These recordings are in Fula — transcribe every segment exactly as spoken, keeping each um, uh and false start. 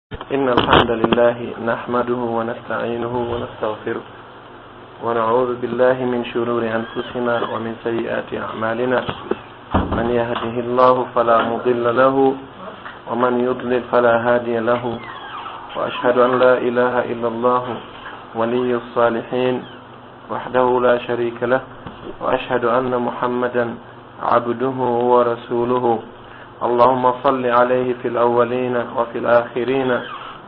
إن الحمد لله نحمده ونستعينه ونستغفره، ونعوذ بالله من شرور أنفسنا ومن سيئات أعمالنا. من يهده الله فلا مضل له، ومن يضلل فلا هادي له. وأشهد أن لا إله إلا الله ولي الصالحين وحده لا شريك له، وأشهد أن محمدا عبده ورسوله. اللهم صل عليه في الأولين وفي الآخرين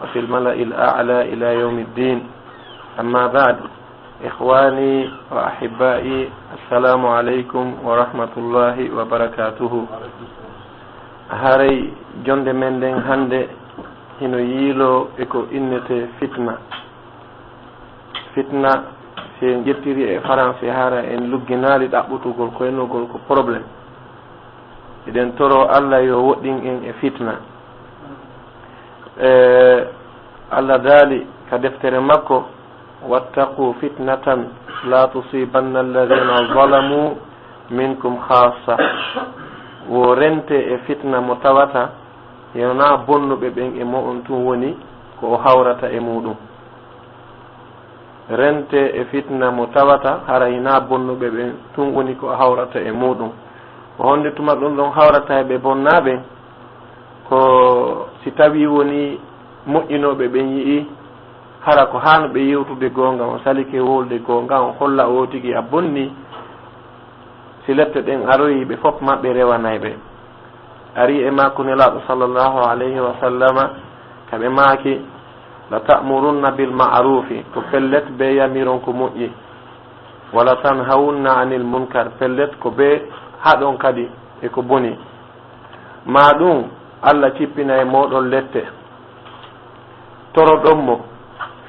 وفي الملأ الأعلى إلى يوم الدين. أما بعد، إخواني وأحبائي، السلام عليكم ورحمة الله وبركاته. Haray jonde men nden hande hino yiiloo e ko innetee fitna. Fitna, si en ƴettiri e faransi, hara en lugginaali ɗaɓɓutugol ko innugol ko problème. Eɗen toroo Allah yo woɗɗin en e fitna. E, Allah daali ka deftere makko, "Wattaqu fitnatan la tusibanna alladhina zalamu minkum khassa." Wo rente e fitna mo tawata hinaa bonnuɓe ɓen e mo'on tun woni ko o hawrata e muɗum. Rente e fitna mo tawata hara hinaa bonnuɓe ɓen tun woni ko o hawrata e muɗum. Ko honde tuma ɗum ɗon hawrata e ɓe bonnaa ɓen? Ko si tawii woni moƴƴinooɓe ɓen yi'ii hara ko haanu ɓe yewtude goonga, on salike wolde goonga, on holla oo tigi a bonni. Si lette ɗen aroyi, ɓe fof maɓɓe rewanay ɓe. Ari e makko Nelaaɗo sallallahu alayhi wa sallama, ka ɓe maaki, "La ta'murunna bil ma'rufi," ko pellet ɓe yamiron ko moƴƴi. "Wala tanhawunna anil munkar," pellet ko ɓe haɗon kadi e ko boni. Ma ɗum, Allah cippina e mooɗon lette. Toroɗon mo,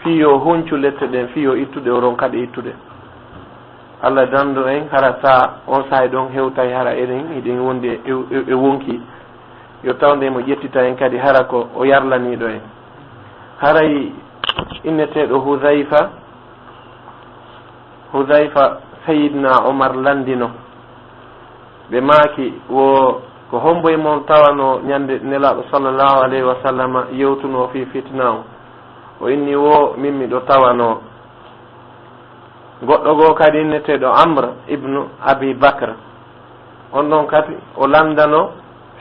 fii yo huncu lette ɗen, fii yo ittuɗe, o ronkaɗe ittude. Allah danndo en, hara ta on saa'i ɗon hewtay, hara eɗen, hiɗen wondi e, e, e wonki. Yo tawnde mo ƴettita en kadi, hara ko o yarlaniiɗo en. Haray inneteeɗo Hudayfa, Hudayfa, Sayyidina Umar lanndino. Ɓe maaki, wo ko hombo e mon tawano ñande Nelaaɗo sallallahu alayhi wa sallama yewtuno fii fitna on? O inni, wo min miɗo tawano. Goɗɗo goo kadi inneteeɗo Amr ibnu Abi Bakr. On ɗon kadi o lanndano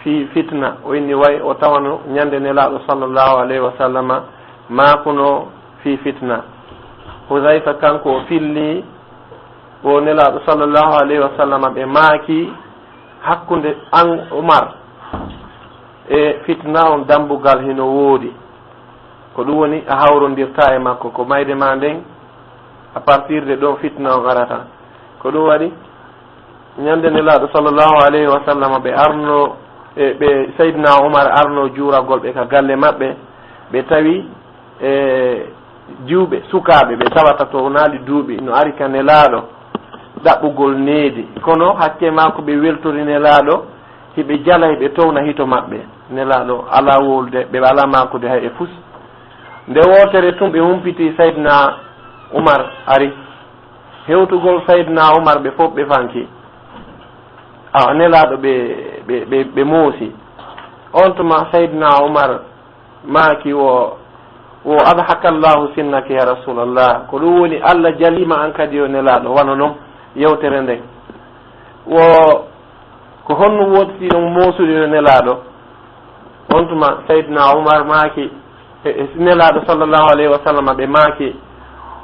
fii fitna. O inni, way o tawano ñande Nelaaɗo sallallahu alayhi wa sallama maakuno fii fitna. Hudayfa kanko o filli, wo Nelaaɗo sallallahu alayhi wa sallama ɓe maaki, hakkunde an Umar e fitna on dambugal hino woodi. Ko ɗum woni a hawrondirta e makko, ko mayde ma nden, à partir de ɗon fitna on arata. Ko ɗum waɗi ñande Nelaaɗo sallallahu alayhi wa sallama ɓe arno, e ɓe Sayyidina Umar arno juuragol ɓe ka galle maɓɓe, ɓe tawi e jiwɓe sukaaɓe ɓe tawata townaali duuɓi no ari ka Nelaaɗo ɗaɓɓugol needi. Kono hakke maako ɓe weltori Nelaaɗo, hiɓe jala, hiɓe towna hito maɓɓe. Nelaaɗo alaa wolde, ɓe alaa maakude hay e fus. Nde wootere tun ɓe humpiti Sayyidina Umar ari. Hewtugol Sayyidina Umar ɓe fof ɓe fanki. Awa Nelaaɗo ɓe, ɓe, ɓe, ɓe moosi. On tuma Sayyidina Umar maaki wo, wo adhaka Allahu sinnaka ya Rasulallah. Ko ɗum woni Allah jaliima an kadi yo Nelaaɗo, wano non yewtere nden. Wo ko honno woodti ɗon moosude yo Nelaaɗo? On tuma Sayyidina Umar maaki, e, e Nelaaɗo sallallahu alayhi wa sallam ɓe maaki,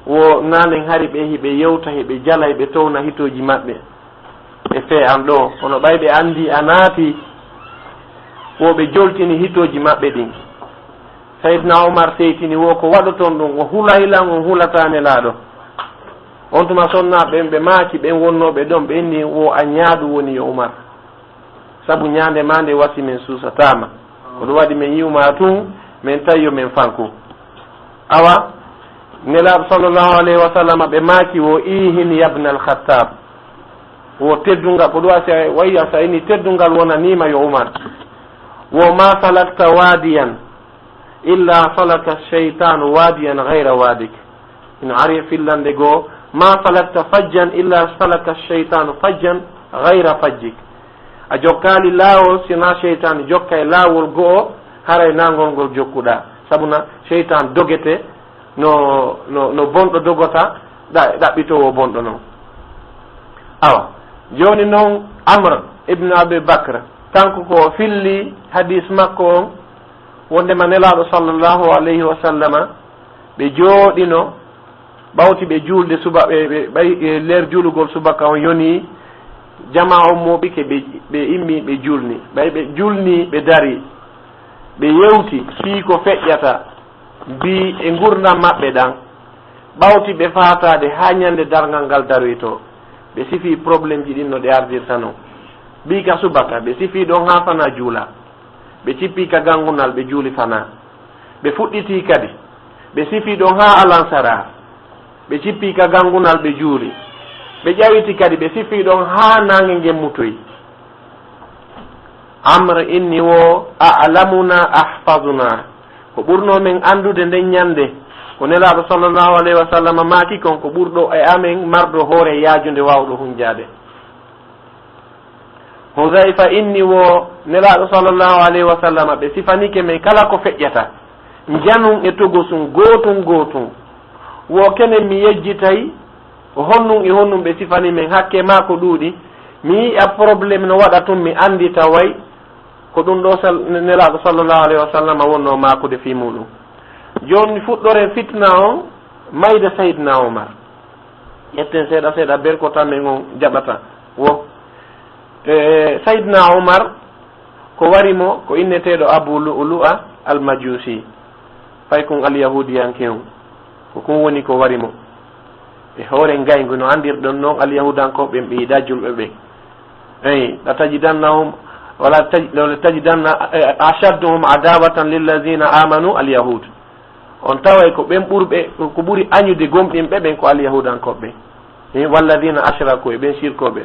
wo nanen hari ɓe hiɓe yewta, hiɓe jala, hiɓe towna hitooji maɓɓe. E fee an ɗo, kono ɓay ɓe anndi a naati, wo ɓe joltini hitooji maɓɓe ɗin. Sayyidina Umar seytini wo ko waɗoton ɗum, o hulay lan, on hulataa Nelaaɗo. On tuma sonnaaɓe ɓen ɓe maaki, ɓen wonnooɓe ɗon, ɓe inni wo a ñaadu woni yo Umar. Sabu ñaande maa nde wasi men suusataama. Ko ɗum waɗi men yi'u maa tun, men tawi yo men fanku. Awa, Nelaaɗo sallallahu alayhi wa sallam ɓe maaki wo iihin yabna al-Khattab. Wo teddungal, ko ɗum wasi wayi a sa ini teddungal wonaniima yo Umar. Wo ma salakta wadiyan illa salaka shaytanu wadiyan ghayra wadik. Ina ari e fillande goo, ma salakta fajjan illa salaka shaytanu fajjan ghayra fajjik. A jokkaali laawol, sinaa seytaane jokka e laawol go'o, haray naa ngol ngol jokkuɗaa. Sabuna seytan dogete no, no, no bonɗo dogota, ɗa-, ɗaɓɓitoowo bonɗo non. Awa, jooni non Amr ibn Abi Bakr, kanko ko o filli hadis makko on, wondema Nelaaɗo sallallahu alayhi wa sallama, ɓe jooɗino, ɓawti ɓe juulde suba, ɓe, ɓe, ɓay, e nder juulugol subaka on yoni, jamaa on mooɓike, ɓe, ɓe immi, ɓe juulni. Ɓay ɓe juulni, ɓe dari, ɓe yewti fii ko feƴƴata, mbii e ngurndan maɓɓe ɗan, ɓawti ɓe faataade haa ñande darngal ngal daroytoo. Ɓe sifii probleemji ɗin no ɗi ardirta non. Mbii ka subaka, ɓe sifii ɗon haa fanaa juula. Ɓe cippii ka ganngunal, ɓe juuli fanaa. Ɓe fuɗɗitii kadi, ɓe sifii ɗon haa alansaraa. Ɓe cippii ka ganngunal, ɓe juuli. Ɓe ƴawiti kadi, ɓe sifii ɗon haa naange ngen mutoyi. Amr inni wo, "A'lamuna ahfazuna." Ko ɓurnoo men anndude nden ñande, ko Nelaaɗo sallallahu alayhi wa sallam maaki kon, ko ɓurɗo e amen marɗo hoore yaajunde waawɗo hunjaade. Huzayfa inni wo, Nelaaɗo sallallahu alayhi wa sallam, ɓe sifanike men kala ko feƴƴata, njanun e togosun, gootun gootun. Wo kenen mi yejjitay, ko honnun e honnun ɓe sifani men, hakke maa ko ɗuuɗi. Mi yi'a problème no waɗa tun, mi anndita way ko ɗun ɗoo sal-, Nelaaɗo sallallahu alayhi wa sallam wonnoo maakude fii muuɗun. Jooni fuɗɗoren fitna on, mayde Sayyidina Umar. Ƴetten seeɗa seeɗa, berkotan men on jaɓata. Wo, e, Sayyidina Umar, ko wari mo ko inneteeɗo Abu Lu'lu'a al-Majusi. Fay kun alyahuudiyanke on. Ko kun woni ko wari mo. E hoore ngayngu no anndirɗon non, alyahuudankooɓe ɓen ɓe yiɗaa julɓe ɓen. Eyi, la tajidannahum, wala taj-, la tajidanna, eh, ashaddahum adawatan lilladhina amanu alyahud. On taway ko ɓen ɓurɓe, ko ɓuri añude gomɗinɓe ɓen ko alyahuudankooɓe ɓen. Eh, walladhina ashraku, e ɓen sirkooɓe.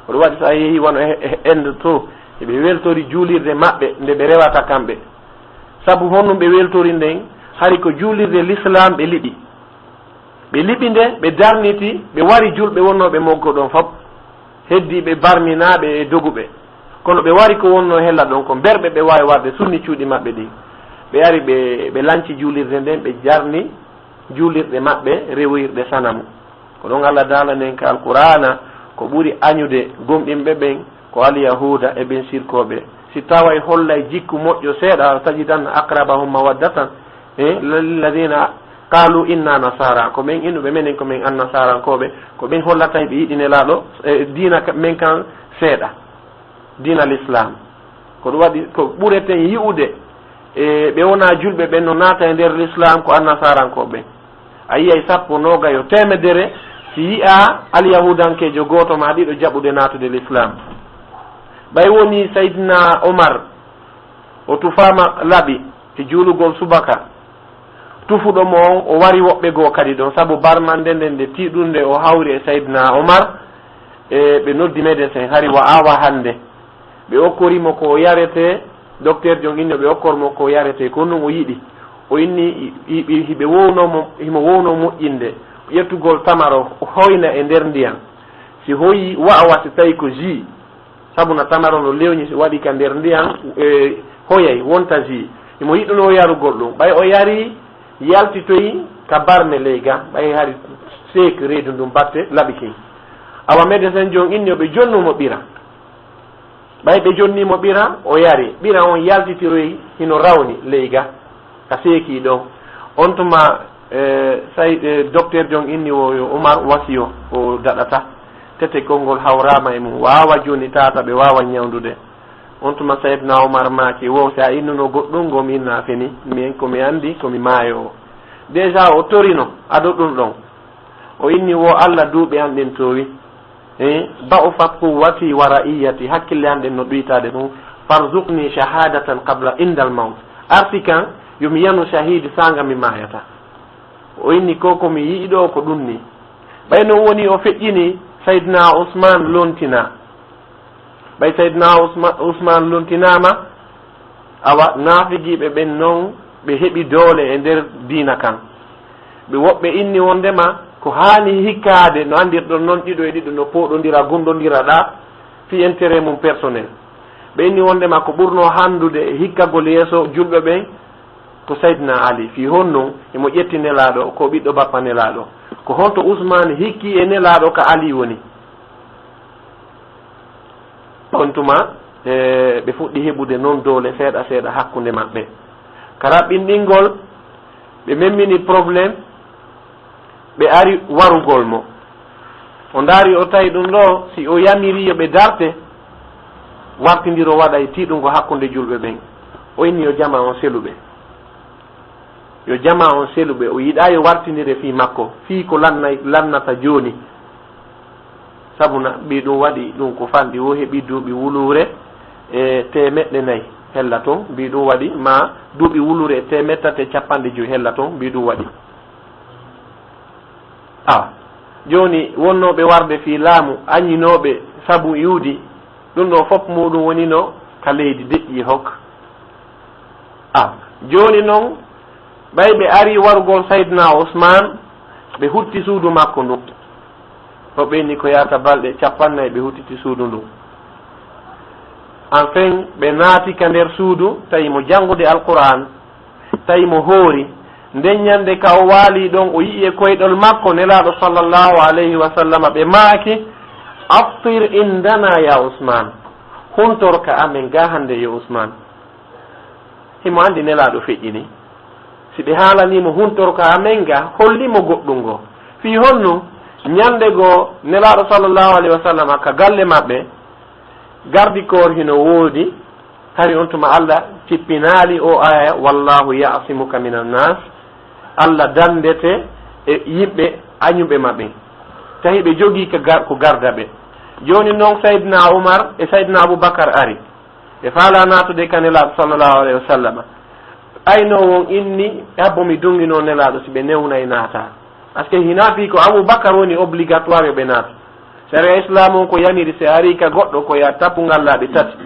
Ko ɗum waɗi so a yehi wano e, e Inde to, eɓe weltori juulirde maɓɓe nde ɓe rewata kamɓe. Sabu honɗum ɓe weltori nden? Hari ko juulirde Lislaam ɓe liɓi. Ɓe liɓi nde, ɓe darniti, ɓe wari julɓe wonnooɓe Moggo ɗon fop. Heddii ɓe barminaaɓe e doguɓe. Kono ɓe wari ko wonnoo hella ɗon ko berɓe ɓe waawi warde sunni cuuɗi maɓɓe ɗin. Ɓe ari ɓe, ɓe lanci juulirde nden, ɓe jarni juulirɗe maɓɓe rewoyirɗe sanamu. Ko ɗon Allah daala nden ka Alqur'aana, ko ɓuri añude gomɗinɓe ɓen ko Alyahuuda e ɓen sirkooɓe. Si taway hollay jikku moƴƴo seeɗa, tajidanna aqrabahum mawaddatan, e, lilladhina qalu inna nasara, ko ɓen innuɓe menen ko men annasarankooɓe, ko ɓen hollata ɓe yiɗi Nelaaɗo, e, diina ka-, men kan seeɗa, diina Lislaam. Ko ɗum waɗi ko ɓureten yi'ude, e, ɓe wonaa julɓe ɓen no naata e nder Lislaam ko annasarankooɓe. A yi'ay sappo, noogayo, teemedere, si yi'aa Alyahuudankeejo gooto maa ɗiɗo jaɓude naatude Lislaam. Ɓay wonii Sayyidina Umar, o tufaama laɓi e juulugol subaka. Tufuɗo mo on, o wari woɓɓe goo kadi ɗon, sabu barmannde nden nde tiiɗunde o hawri e Sayyidina Umar, e ɓe noddi médecin, hari wa awa hannde. Ɓe okkori mo ko yaretee, docteur jon inni ɓe okkor mo ko yaretee, ko ɗum o yiɗi. O inni hi-, hi-, hiɓe wowno mo, himo wowno moƴƴinde ƴettugol tamaro, hoyna e nder ndiyan. Si hoyi, wa'awa si tawi ko jus, sabu na tamaro no lewñi, si waɗi ka nder ndiyan, e, hoyay, wonta jus. Himo yiɗunoo yarugol ɗum. Ɓay o yari, yaltitoyi ka barme ley ga, ɓay hari seek reedu ndun batte laɓi kin. Awa médecin jon inni yo ɓe jonnu mo ɓira. Ɓay ɓe jonni mo ɓira, o yari. Ɓira on yaltitiroyi hino rawni ley ga, ka seeki ɗon. On tuma, e, say, e, docteur jon inni wo yo Umar wasiyo, o daɗata. Tete konngol hawraama e mum. Waawa jooni tata ɓe waawa ñawndude. On tuma Sayyidina Umar maaki, wo, si a innuno goɗɗum, ngo mi inna feni, min ko mi anndi, ko mi maayoowo. Déjà o torino, ado ɗum ɗon. O inni wo, Allah, duuɓi an ɗin toowi. Eh, da'ufat quwwati wa ra'iyati, hakkille an ɗen no ɗuytaade ɗum. Farzuqni shahadatan qabla indal mawt. Arti kan, yo mi yanu shahidi saanga mi maayata. O inni ko, ko mi yi'i ɗo ko ɗum ni. Ɓay non woni o feƴƴini Sayyidina Usman lontina. Ɓay Sayyidina Usma-, Usman lontinaama, awa, naafigiiɓe ɓen non, ɓe heɓi doole e nder diina kan. Ɓe woɓɓe inni wondema ko haani hikkaade, no anndirɗon non, ɗiɗo e ɗiɗo no pooɗondira, gundondira ɗa, fii intérêt mum personnel. Ɓe inni wondema ko ɓurnoo hanndude e hikkagol yeeso julɓe ɓen, Ko Sayyidina Ali, fii honno himo ƴetti Nelaaɗo ko ɓiɗɗo bappa Nelaaɗo? Ko honto Usmaan hikki e Nelaaɗo ka Ali woni? On tuma, e, ɓe fuɗɗi heɓude non doole seeɗa seeɗa hakkunde maɓɓe. Ka raɓɓinɗingol, ɓe memmini problème, ɓe ari warugol mo. O ndaari, o tawi ɗum ɗo, si o yamiri yo ɓe darte, wartindiro waɗay tiiɗungo hakkunde julɓe ɓen. O inni yo jamaa on selu ɓe. Yo jamaa on selu ɓe. O yiɗaa yo wartindire fii makko, fii ko lannay-, lannata jooni. Sabu na, mbii ɗum waɗi ɗum ko fanɗi, o heɓi duuɓi wuluure e teemeɗɗe nayi hella ton, mbii ɗum waɗi ma duuɓi wuluure e teemeɗɗe tati e cappanɗe joy hella ton, mbii ɗum waɗi. Awa, jooni wonnooɓe warde fii laamu, añinooɓe sabu iwdi, ɗum ɗoo fof muuɗum wonino ka leydi deƴƴi e hok. Awa, jooni non, ɓay ɓe arii warugol Sayyidina Usmaan, ɓe hutti suudu makko ndun. O ɓeyni ko yaata balɗe cappanɗe nayi ɓe huttiti suudu ndun. Enfin, ɓe naati ka nder suudu, tawi mo janngude Alqur'aan. Tawi mo hoori. Nden ñande ka o waali ɗon, o yi'i e koyɗol makko Nelaaɗo sallallahu alayhi wa sallama, ɓe maaki, "Aftir indana ya Usmaan." Huntor ka amen ga hande yo Usmaan. Himo andi Nelaaɗo feƴƴini. Si ɓe haalanii mo huntor ka amen ga, holli mo goɗɗum go. Fii honno? Ñande go Nelaaɗo sallallahu alayhi wa sallama ka galle maɓɓe, garde corps hino woodi, hari on tuma Allah tippinaali o aya, "Wallahu ya'simuka minan nas." Allah dandete e yimɓe añuɓe maɓɓe. Tawi ɓe jogii ka gar-, ko garda ɓe. Jooni non Sayyidina Umar e Sayyidina Abubakar ari. Ɓe faalaa naatude ka Nelaaɗo sallallahu alayhi wa sallam. Aynoowo on inni, "Habbo mi dunginoo Nelaaɗo si ɓe newnay naata." Parce que hinaa fii ko Abubakar woni obligatoire yo ɓe naatu. Sariya Islaamu on ko yamiri, si a arii ka goɗɗo, ko yo a tappu ngal laabi tati.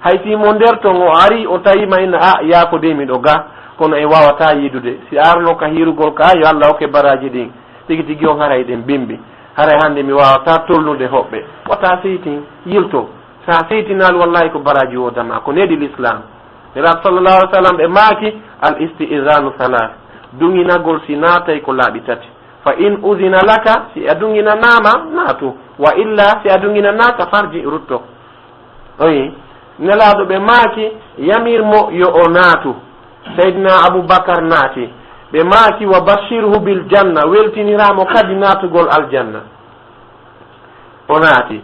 Hay si mo nder ton o arii, o tawi ma inna, "A, yaafo de miɗo ga, kono en waawataa yiidude." Si a arno ka hiirugol ka, yo Allah okke baraaji ɗin. Tigi tigi on haray ɗen bimbi. Haray hande mi waawataa tolnude hoɓɓe. Wata seytin, yilto. Sa seytinaali, wallahi ko baraaji woodama. Ko needi Lislaam. Nelaaɗo sallallahu alaihi wasallam ɓe maaki, "Al isti'zanu thalath." Duŋinagol si naatay ko laabi tati. "Fa in udhina laka," si a duŋinanaama, naatu. "Wa illa," si a duŋinanaaka, "farji," rutto. Oyi, Nelaaɗo ɓe maaki, "Yamir mo yo o naatu." Sayyidina Abu Bakar naati. Ɓe maaki, "Wa bashirhu bil janna," weltiniraa mo kadi naatugol aljanna. O naati.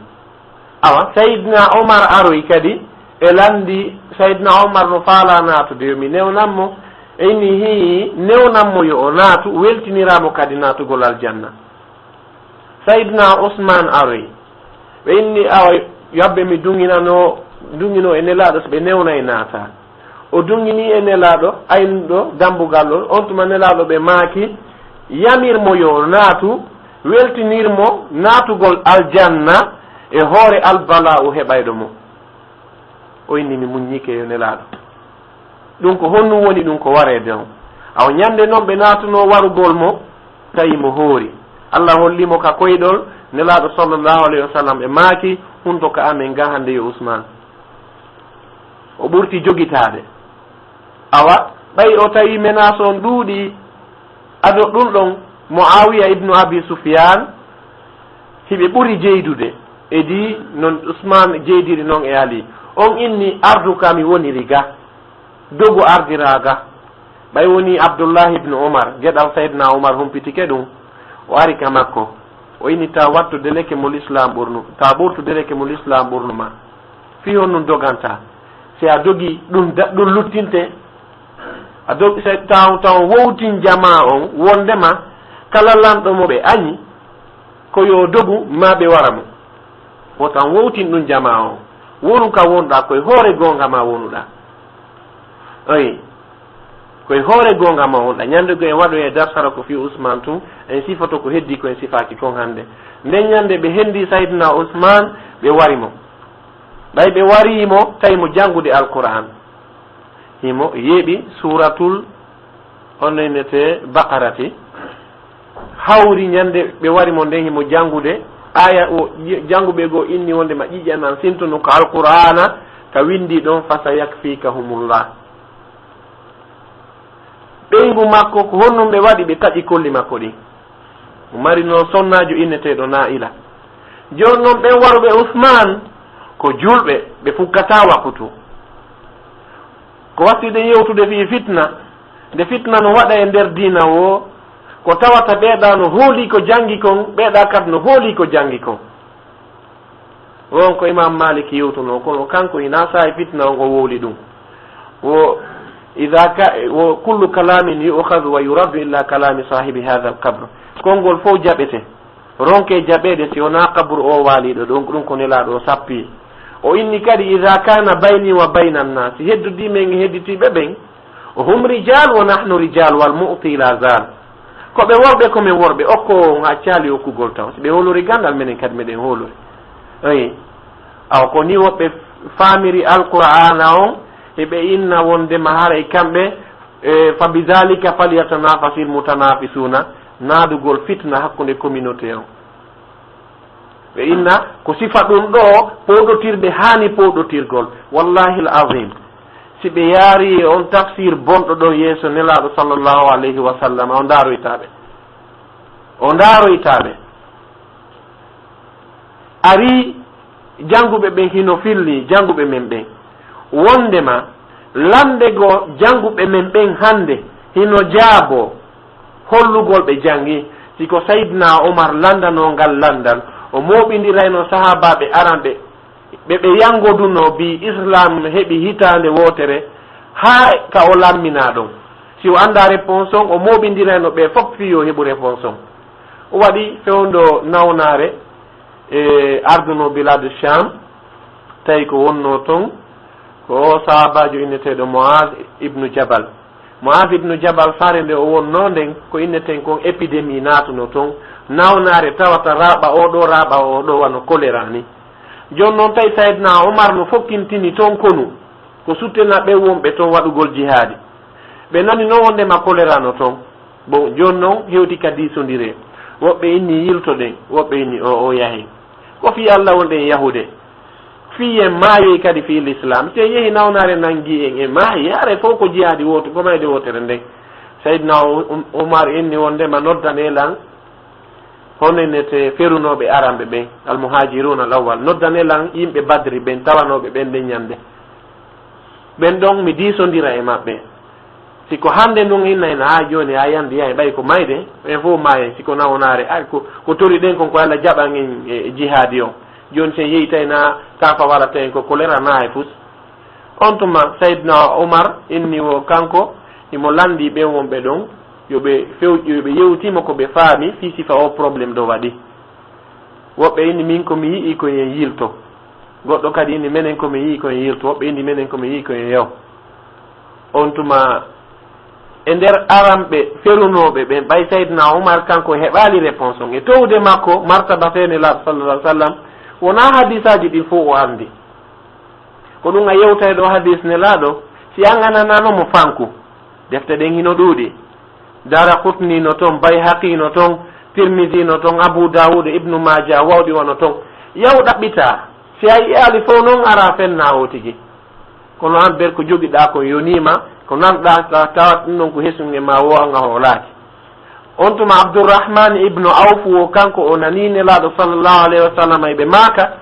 Awa, Sayyidina Omar aroy kadi, e lanndi Sayyidina Omar no faalaa naatude, yo mi newnan mo. E inni hii, newnan mo yo o naatu, weltiniraa mo kadi naatugol aljanna. Sayyidina Usmaan aroy. Ɓe inni, awa, yabbe mi duŋinanoo, duŋinoo e Nelaaɗo so ɓe newnay naata. O duŋinii e Nelaaɗo, aynɗo dambugal ɗon. On tuma Nelaaɗo ɓe maaki, "Yamir mo yo naatu, weltinir mo naatugol aljanna e hoore albala'u heɓayɗo mo." O inni, "Mi muññike yo Nelaaɗo." Ɗum ko honɗum woni ɗum ko wareede on? Awa ñande non ɓe naatunoo warugol mo, tawi mo hoori. Allah holli mo ka koyɗol, Nelaaɗo sallallahu alayhi wa sallam ɓe maaki, "Hunto ka amen ga hande yo Usmaan." O ɓurti jogitaade. Awa, ɓay o tawi menace on ɗuuɗi, ado ɗum ɗon, Muawiya ibnu Abi Sufyaan, hiɓe ɓuri jeydude. Edi non Usmaan jeydiri non e Ali. On inni, "Ardu ka mi woniri ga. Dogu ardiraa ga." Ɓay woni Abdullahi ibnu Umar, geɗal Sayyidina Umar humpitike ɗum. O ari ka makko. O inni, "Ta wattu dereke mo Lislaam ɓurnu, ta ɓurtu dereke mo Lislaam ɓurnu ma." Fii honɗum doganta? Si a dogi, ɗum da-, ɗum luttinte. A dogi, si taw, taw wowtin jamaa on, wondema kala lanɗo mo ɓe añi, ko yo dogu, ma ɓe wara mo. Wotan wowtin ɗum jamaa on. Wonu ka wonɗaa, koye hoore goonga ma wonuɗaa. Oyi. Koye hoore goonga ma wonɗaa. Ñande go en waɗoyi e darsara ko fii Usmaan tun, en sifoto ko heddii ko en sifaaki kon hande. Nden ñande ɓe hendi Sayyidina Usmaan, ɓe wari mo. Ɓay ɓe warii mo, tawi mo janngude Alqur'aan. Himo yeeɓi suuratul, honno innetee, Baqarati. Hawri ñande ɓe wari mo nden himo janngude. Aya o ƴi-, jannguɓe goo inni wondema ƴiƴan an sintunu ka Alqur'aana ka winndi ɗon, "Fa sayakfikahumullah." Sibu makko, ko honɗum ɓe waɗi ɓe taƴi kolli makko ɗin? O mari noon sonnaajo inneteeɗo Naa'ila. Jooni noon, ɓen waruɓe Usmaan ko julɓe, ɓe fukkataa wakutu. Ko wasiɗen yewtude fii fitna, nde fitna no waɗa e nder diina woo, ko tawata ɓeeɗa no hoolii ko janngi kon, ɓeeɗa kadi no hoolii ko janngi kon. Won ko Imam Malik yewtunoo, kono kanko hinaa saa'i fitna on o wowli ɗum. Wo, idha ka, wo kullu kalamin yu'khadhu wa yuraddu illa kalami sahibi hadha al-qabr. Konngol fof jaɓete. Ronke jaɓeede si wonaa qabru o waaliiɗo ɗum, ɗum ko Nelaaɗo o sappi. O inni kadi, "Idha kana bayni wa bayna an-nas", si heddudii men e hedditiiɓe ɓen, "Hum rijal wa nahnu rijal wal mu'ti la zal." Ko ɓe worɓe, ko men worɓe, okkoowo on accaali okkugol taw. Si ɓe hoolori ganndal, menen kadi meɗen hoolori. Eyi. Awa ko ni woɓɓe faamiri Alqur'aana on, e ɓe inna wondema haray kamɓe, e, "Fa bi dhalika falyatanafasil mutanafisuna", naadugol fitna hakkunde communauté on. Ɓe inna ko sifa ɗum ɗo pooɗotirɓe haani pooɗotirgol. Wallahi al-azim, si ɓe yaari e on tafsir bonɗo ɗon yeeso Nelaaɗo sallallahu alayhi wa sallam, o ndaaroytaa ɓe. O ndaaroytaa ɓe. Ari jannguɓe ɓen hino filli jannguɓe men ɓen. Wondema lannde goo jannguɓe men ɓen hannde hino jaaboo hollugol ɓe janngi. Si ko Sayyidina Umar lanndanoo ngal lanndal, o mooɓindirayno sahaabaaɓe aranɓe ɓe, ɓe yanngodunoo ɓii Islam heɓi hitaande wootere, haa ka o lamminaa ɗon. Si o anndaa réponse on, o mooɓindirayno ɓe fof fii yo heɓu réponse on. O waɗi fewndo nawnaare, e ardunoo Biladu Sham, tawi ko wonnoo ton ko o sahaabaajo inneteeɗo Mu'az ibnu Jabal. Mu'az ibnu Jabal, saare nde o wonnoo nden, ko inneten kon épidémie naatunoo ton, nawnaare tawata raaɓa oo ɗoo, raaɓa oo ɗoo, wano choléra ni. Jooni noon tawi Sayyidina Umar no fokkintini ton konu, ko suttena ɓen wonɓe ton waɗugol jihaadi. Ɓe nani non wondema choléra no ton. Bon, jooni noon hewti ka diisondiree. Woɓɓe inni yiltoɗen, woɓɓe inni o, o yahen. Ko fii Alla wonɗen yahude. Fii en maayey kadi fii Lislaam. Si en yehi nawnaare nangi en, en maayi, haray fof ko jihaadi wooto, ko mayde wootere nden. Sayyidina U-, Um-, Umar inni wondema noddanee lan, hono innete ferunooɓe aranɓe ɓen, al-muhajiruna al-awwal. Noddanee lan yimɓe Badri ɓen, tawanooɓe ɓen nden ñande. Ɓen ɗon mi diisondira e maɓɓe. Si ko hannde ndun inna en, haa jooni, haa yandi yahi, ɓay ko mayde, en fof maayen, si ko nawnaare, ay, ko, ko toriɗen kon ko Alla jaɓan en e jihaadi on. Jooni si en yehi tawi na kaafa warata en ko choléra na e fus. On tuma, Sayyidina Umar inni wo kanko, himo lanndii ɓen wonɓe ɗon, yo ɓe few-, yo ɓe yewtimo ko ɓe faami fii sifa o problème ɗo waɗi. Woɓɓe inni, "Min ko mi yi'i ko en yilto." Goɗɗo kadi inni, "Menen ko mi yi'i ko en yilto." Woɓɓe inni, "Menen ko mi yi'i ko en yaw." On tuma, e nder aranɓe ferunooɓe ɓen, ɓay Sayyidina Umar kanko heɓaali réponse on. E towde makko, martaba fee Nelaaɗo sallallahu alaihi wasallam, wonaa hadiisaaji ɗin fof o anndi. Ko ɗum a yewtay ɗo hadiis Nelaaɗo, si an a nanaano mo fanku. Defte ɗen hino ɗuuɗi. Daraqutni no ton, Bayhaqi no ton, Tirmidhi no ton, Abu Dawud, Ibnu Maaja, wawɗi wano ton. Yaw ɗaɓɓitaa, si a yi'aali fof non ara fennaa o tigi. Kono an ber ko jogiɗaa kon yoniima, ko nanɗaa ta-, tawat ɗum non ko hesun e ma wo an a hoolaaki. On tuma Abdurrahman ibnu Awf wo kanko o nanii Nelaaɗo sallallahu alayhi wa sallam e ɓe maaka,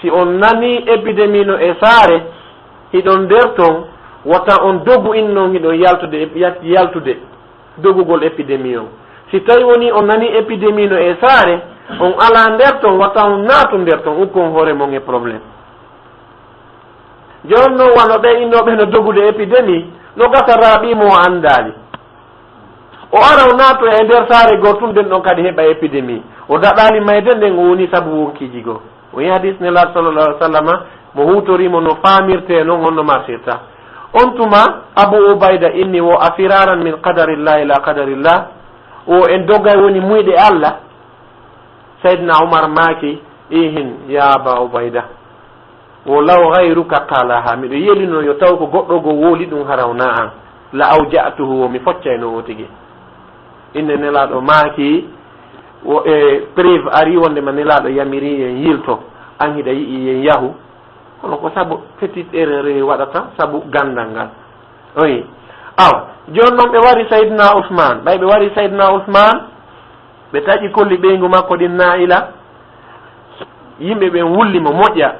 si on nanii épidémie no e saare, hiɗon nder ton, wota on dogu innon hiɗon yaltude, yaltude dogugol épidémie on. Si tawi woni on nanii épidémie no e saare, on alaa nder ton, wata on naatu nder ton, ukkon hoore mon e problème. Jooni noon, wano ɓe innooɓe no dogude épidémie, no gasa raaɓii mo o anndaali. O ara o naatoya e nder saare goo tun, nden ɗon kadi heɓa épidémie. O daɗaali mayde nden, o woni sabu wonkiiji goo. O yi hadiis Nelaaɗo sallallahu alaihi wa sallama, mo huutorii mo no faamirtee non, on no marsirta. On tuma, Abu Ubayda inni wo a firaran min qadarillah ila qadarillah, o en dogay woni muyɗe Allah. Sayyidina Umar maaki, ihin, ya Aba Ubayda. Wo law ghayruka qalaha, miɗo yelino yo taw ko goɗɗo goo wowli ɗum hara wonaa an, la awja'tuhu, wo mi foccayno o tigi. Inne Nelaaɗo maaki, wo e preuve ari wondema Nelaaɗo yamiri yen yilto, an hiɗa yi'i yen yahu. Kono ko sabu petite erreur waɗata, sabu gandal ngal. Oyi. Aw, jooni noon ɓe wari Saydina Usmaan. Ɓay ɓe wari Saydina Usmaan, ɓe taƴi kolli ɓeyngu makko ɗin Naa'ila. Yimɓe ɓen wulli mo moƴƴa.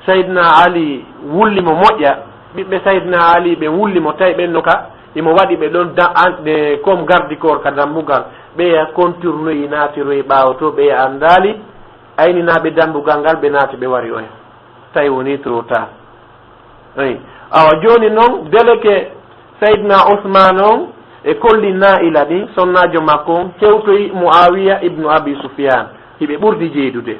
Saydina Ali wulli mo moƴƴa. Ɓiɓɓe Saydina Ali ɓen wulli mo, tawi ɓen no ka, imo waɗi ɓe ɗon da-, an-, e, comme garde du corps ka dambugal. Ɓeya contournoyi, naatiroyi ɓaawo to, ɓeya anndaali. Ayninaaɓe dambugal ngal, ɓe naati, ɓe wari oya. Tawi woni trop tard. Eyi. Awa, jooni noon, délégué Saydina Usmaan on e kolli Naa'ila ɗin, sonnaajo makko on, hewtoyi Mu'aawiya ibnu Abi Sufyaan. Hiɓe ɓurdi jeydude.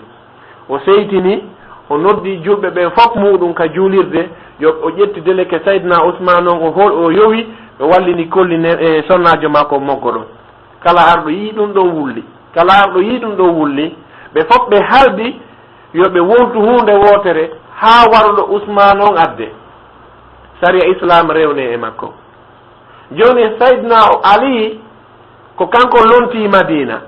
O seytini, o noddi julɓe ɓen fof muuɗum ka juulirde, yo o ƴetti délégué Saydina Usmaan on, o hol-, o yowi, o wallini kolli ne, e sonnaajo makko on moggo ɗon. Kala arɗo yi'i ɗum ɗon wulli. Kala arɗo yi'i ɗum ɗon wulli. Ɓe fof ɓe haldi yo ɓe wontu huunde wootere haa waruɗo Usmaan on adde. Sariya Islaam rewne e makko. Jooni Saydina Ali ko kanko lontii Madiina.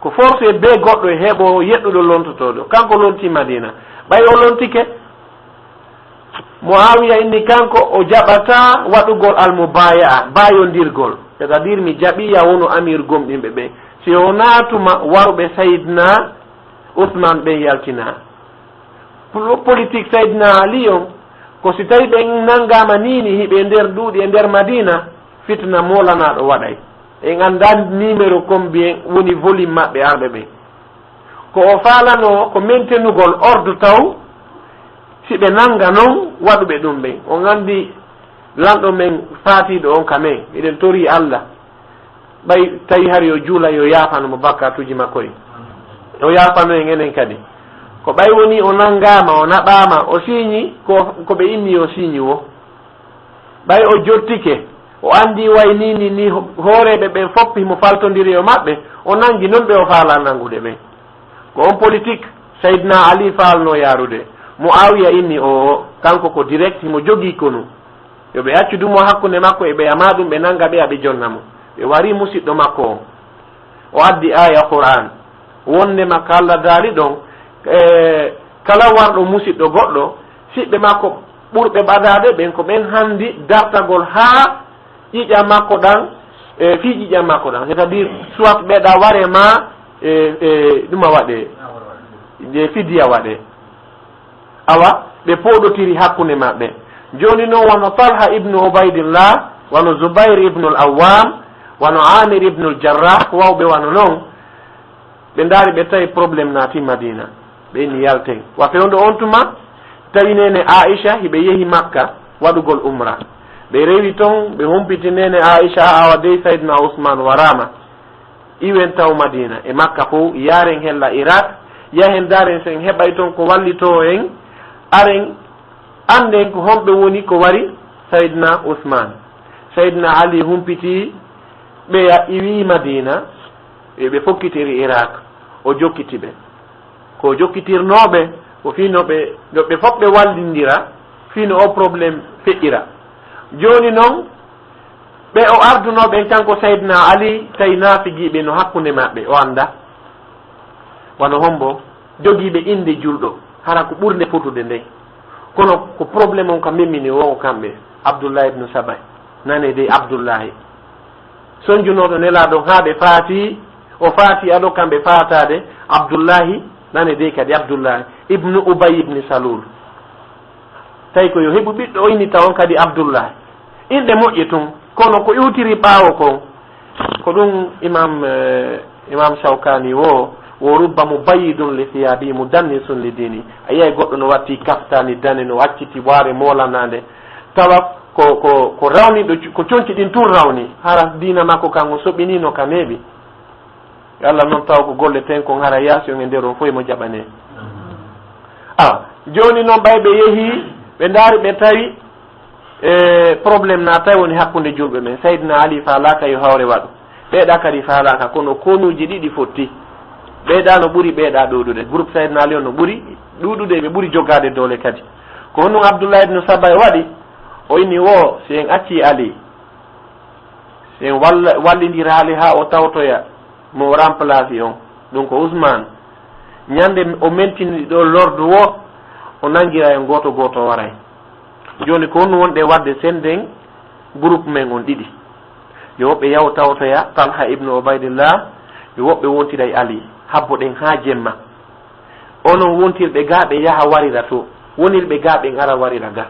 Ko forcé bee goɗɗo e heɓo yeɗɗuɗo lontotooɗo. Kanko lontii Madiina. Ɓay o lontike, Mu'aawiya inni kanko o jaɓataa waɗugol almubaaya'a, baayondirgol. C'est-à-dire, mi jaɓii ya wonu amiir gomɗinɓe ɓen. Si wonaa tuma waruɓe Sayyidina Usmaan ɓen yaltinaa. Pol-, politique Sayyidina Ali on, ko si tawi ɓen nanngaama nii ni hiɓe e nder ɗuuɗi e nder Madiina, fitina moolanaaɗo waɗay. En anndaa numéro combien woni volume maɓɓe arɓe ɓen. Ko o faalanoo ko maintenugol ordre taw, si ɓe nannga non waɗuɓe ɗum ɓen. On anndi lanɗo men faatiiɗo on ka men, eɗen torii Alla, ɓay tawi hari yo juula, yo yaafano mo bakkaatuuji makko ɗin. O yaafano en enen kadi. Ko ɓay woni o nanngaama, o naɓaama, o siiñi ko, ko ɓe inni yo siiñi wo. Ɓay o jottike, o anndi way ni, ni, ni ho-, hooreeɓe ɓen fof himo faltondiri e maɓɓe, o nanngi non ɓe o faalaa nanngude ɓen. Ko on politique Sayyidina Ali faalnoo yaarude. Mu'aawiya inni o, o, kanko ko direct, himo jogii konu. Yo ɓe accu dumo hakkunde makko e ɓeya, maa ɗum ɓe nannga ɓeya, ɓe jonna mo. Ɓe wari musiɗɗo makko on. O addi aaya Qur'aan. Wonndema ka Alla daali ɗon, e, kala warɗo musiɗɗo goɗɗo, siɓɓe makko ɓurɓe ɓadaade ɓen, ko ɓen hanndi dartagol haa ƴiƴam makko ɗan, e, fii ƴiƴam makko ɗan. C'est-à-dire, soit ɓeɗa ware ma, e, e, ɗuma waɗe, e, fidiya waɗe. Awa, ɓe pooɗotiri hakkunde maɓɓe. Jooni non, wano Talha ibnu Ubaydillah, wano Zubayr ibnul Awwam, wano Amir ibnul Jarrah, wawɓe wano non, ɓe ndaari, ɓe tawi problème naati Madina. Ɓe inni yalten. Wa fewndo on tuma, tawi neene Aisha hiɓe yehi Makka waɗugol umra. Ɓe rewi ton, ɓe humpiti neene Aisha, awa dey Sayyidina Usman waraama. Iwen taw Madina e Makka fow, yaaren hella Irak, yahen ndaaren si en heɓay ton ko wallitoo en, aren annden ko homɓe woni ko wari Sayyidina Usman. Sayyidina Ali humpiti ɓeya, iwi Madina, e ɓe fokkitiri Irak, o jokkiti ɓe. Ko jokkitirnooɓe, ko fii no ɓe, no ɓe fof ɓe wallindira, fii no o problème feƴƴira. Jooni non, ɓe o ardunoo ɓen, kanko Sayyidina Ali, tawi naafigiiɓe no hakkunde maɓɓe, o annda. Wano hombo jogiiɓe innde julɗo, hara ko ɓurnde fotude nde. Kono ko problème on ka memmini wo ko kamɓe, Abdullahi ibnu Sabay, nane dey Abdullahi. Sonjunooɗo Nelaaɗo haa ɓe faati, o faati ado kamɓe faataade, Abdullahi, nane dey kadi Abdullahi, ibnu Ubay ibni Salul. Tawi ko yo heɓu ɓiɗɗo o inni tawon kadi Abdullahi. Inɗe moƴƴe tun, kono ko iwtiri ɓaawo kon, ko ɗum Imam, eh, Imam Shawkani wo, wo rubba mubayyidun li thiyabi mudannisun li dini. A yiyay goɗɗo no watti kaftani dane, no acciti waare moolanaande. Tawa ko, ko, ko rawni ɗo, ko conci ɗin tun rawni. Hara diina makko kan o soɓinino ka neeɓi. Yo Allah non taw ko golle ten kon hara yaasi on e nder on fof e mo jaɓane. Ah, jooni non ɓay ɓe yehi, ɓe ndaari ɓe tawi, e, problème na tawi woni hakkunde julɓe ɓen. Sayyidina Ali faalaaka yo hawre waɗu. Ɓeeɗa kadi faalaaka, kono konuuji ɗiɗi fotti. Ɓeeɗa no ɓuri ɓeeɗa ɗuuɗude. Groupe Sayyidina Ali on no ɓuri ɗuuɗude, ɓe ɓuri jogaade doole kadi. Ko honɗum Abdullah ibn Saba waɗi? O inni wo, si en acci Ali, si en walla-, wallindiraali haa o tawtoya mo o remplace on, ɗum ko Ousmane. Ñande o mentini ɗo l'ordre wo, o nangira en gooto gooto waray. Jooni ko honɗum wonɗe waɗde, sennden Groupe men on ɗiɗi. Yo woɓɓe yaw tawtoya Talha ibnu Ubaydillah, yo woɓɓe wontira e Ali. Habbo ɗen haa jemma. Onon wontirɓe ga, ɓe yaha warira to. Wonirɓe ga, ɓen ara warira ga.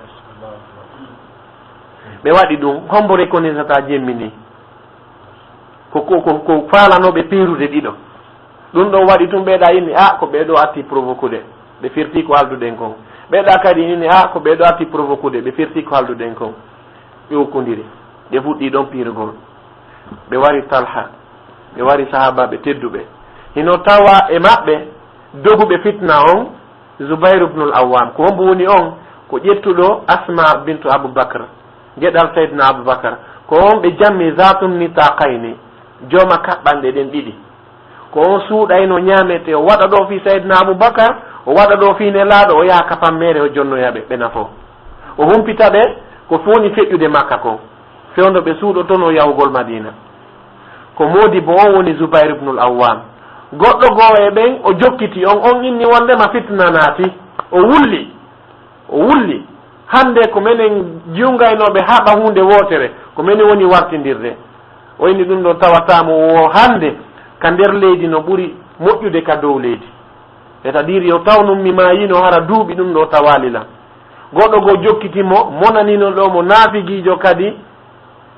Ɓe waɗi ɗum, hombo reconnaissata jemmi ni? Ko, ko, ko, ko faalanoɓe piirude ɗiɗo. Ɗum ɗon waɗi tun ɓeeɗa inni, "A, ko ɓeeɗo atti provoquude." Ɓe firti ko halduɗen kon. Ɓeeɗa kadi inni, "A, ko ɓeeɗo atti provoquude." Ɓe firti ko halduɗen kon. Ɓe ukkundiri. Ɓe fuɗɗi ɗon piirugol. Ɓe wari Talha. Ɓe wari sahaabaaɓe tedduɓe. Hino tawa e maɓɓe doguɓe fitna on, Zubayr ibnul Awwam. Ko hombo woni on? Ko ƴettuɗo Asma bintu Abu Bakr. Geɗal Sayyidina Abu Bakr. Ko on ɓe jammi Zaatun Nitaqayni, jooma kaɓɓanɗe ɗen ɗiɗi. Ko on suuɗayno ñaamete, o waɗa ɗo fii Sayyidina Abu Bakr, o waɗa ɗo fii Nelaaɗo, o yaha ka pammeere, o jonnoya ɓe, ɓe nafo. O humpita ɓe, ko woni feƴƴude Makka kon. Fewndo ɓe suuɗotono yahugol Madiina. Ko Moodibbo on woni Zubayr ibnul Awwam. Goɗɗo goo e ɓen, o jokkiti on, on inni wondema fitna naati. O wulli. O wulli. Hannde ko menen jiwngaynooɓe haɓa huunde wootere, ko menen woni wartindirde. O inni ɗum ɗon tawata mo wo hannde ka nder leydi no ɓuri moƴƴude ka dow leydi. C'est-à-dire yo tawnum mi maayino hara duuɓi ɗum ɗo tawaali lan. Goɗɗo goo jokkiti mo, monanino ɗo mo naafigiijo kadi,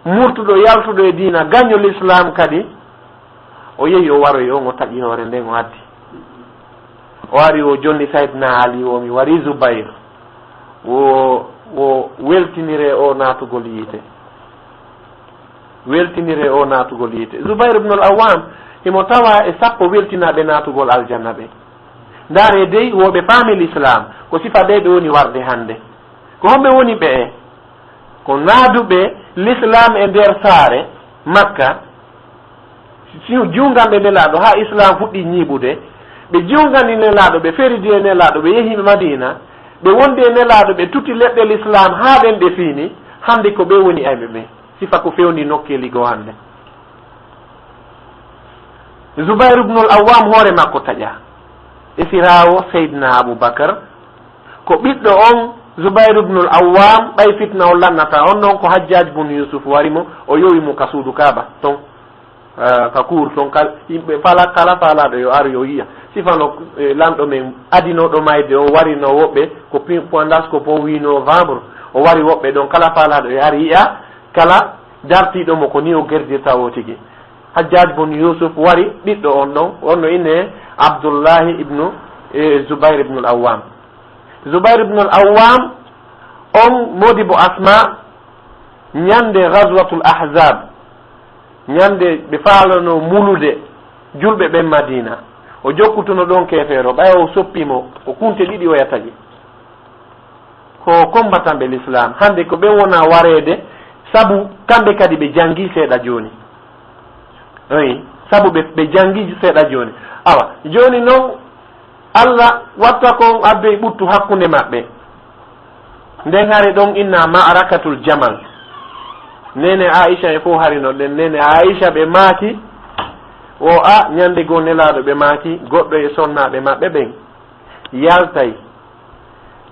murtuɗo yaltuɗo e diina, gaño l'islam kadi. O yehi, o waroyi on, o taƴi hoore nden, o addi. O ari, o jonni Sayyidina Ali, o mi wari Zubayr. Wo, wo weltinire o naatugol yiite. Weltinire o naatugol yiite. Zubayr ibn al-Awwam, himo tawa e sappo weltinaaɓe naatugol aljanna ɓe. Ndaare dey, wo ɓe faami l'islam. Ko sifa ɓe ɓe woni warde hannde. Ko homɓe woni ɓe? Ko naaduɓe l'islam e nder saare Makka, si-, jiwnganɓe Nelaaɗo haa islam fuɗɗi ñiiɓude, ɓe jiwngani Nelaaɗo, ɓe feridi e Nelaaɗo, ɓe yehi Madiina, ɓe wondi e Nelaaɗo, ɓe tuti leɗɗe l'islam haa ɗen ɓe fiini, hannde ko ɓe woni ayɓe ɓe. Sifa ko fewndi nokkeeli goo hannde. Zubayr ibnul Awwam hoore makko taƴa. Esiraawo Seydina Abu Bakar, ko ɓiɗɗo on Zubayr ibnul Awwam, ɓay fitna on lannata on ɗon, ko Hajjaj bun Yusuf wari mo, o yowi mo ka suudu Kaaba ton, eh, ka kuur ton, kal-, yimɓe fala-, kala faalaaɗo yo ar yo yi'a. Sifano, eh, lanɗo men adinooɗo mayde on warino woɓɓe, ko pi-, poindas ko po huit novembre, o wari woɓɓe ɗon, kala faalaaɗo yo ar yi'a, kala dartiiɗo mo ko ni o gerdirta o tigi. Hajjaj bun Yusuf wari ɓiɗɗo on ɗon, on no inne Abdullahi ibnu, eh, Zubayr ibnul Awwam. Zubayr ibn al-Awwam, on Moodibbo Asma, ñande Ghazwatul Ahzab, ñande ɓe faalano mulude julɓe ɓen Madina, o jokkutuno ɗon keefeero, ɓay o soppi mo, ko kunte ɗiɗi o yataƴi. Ko combattant ɓe l'islam. Hande ko ɓen wona wareede, sabu kamɓe kadi ɓe jangi seeɗa jooni. Oyi, sabu ɓe, ɓe jangi seeɗa jooni. Awa, jooni non, Allah watta kon addoy ɓuttu hakkunde maɓɓe. Nden hari ɗon inna Ma'arakatul Jamal. Nene Aisha e fof hari no ɗen. Nene Aisha ɓe maaki, o a, ñande goo Nelaaɗo ɓe maaki, goɗɗo e sonnaaɓe maɓɓe ɓen yaltay.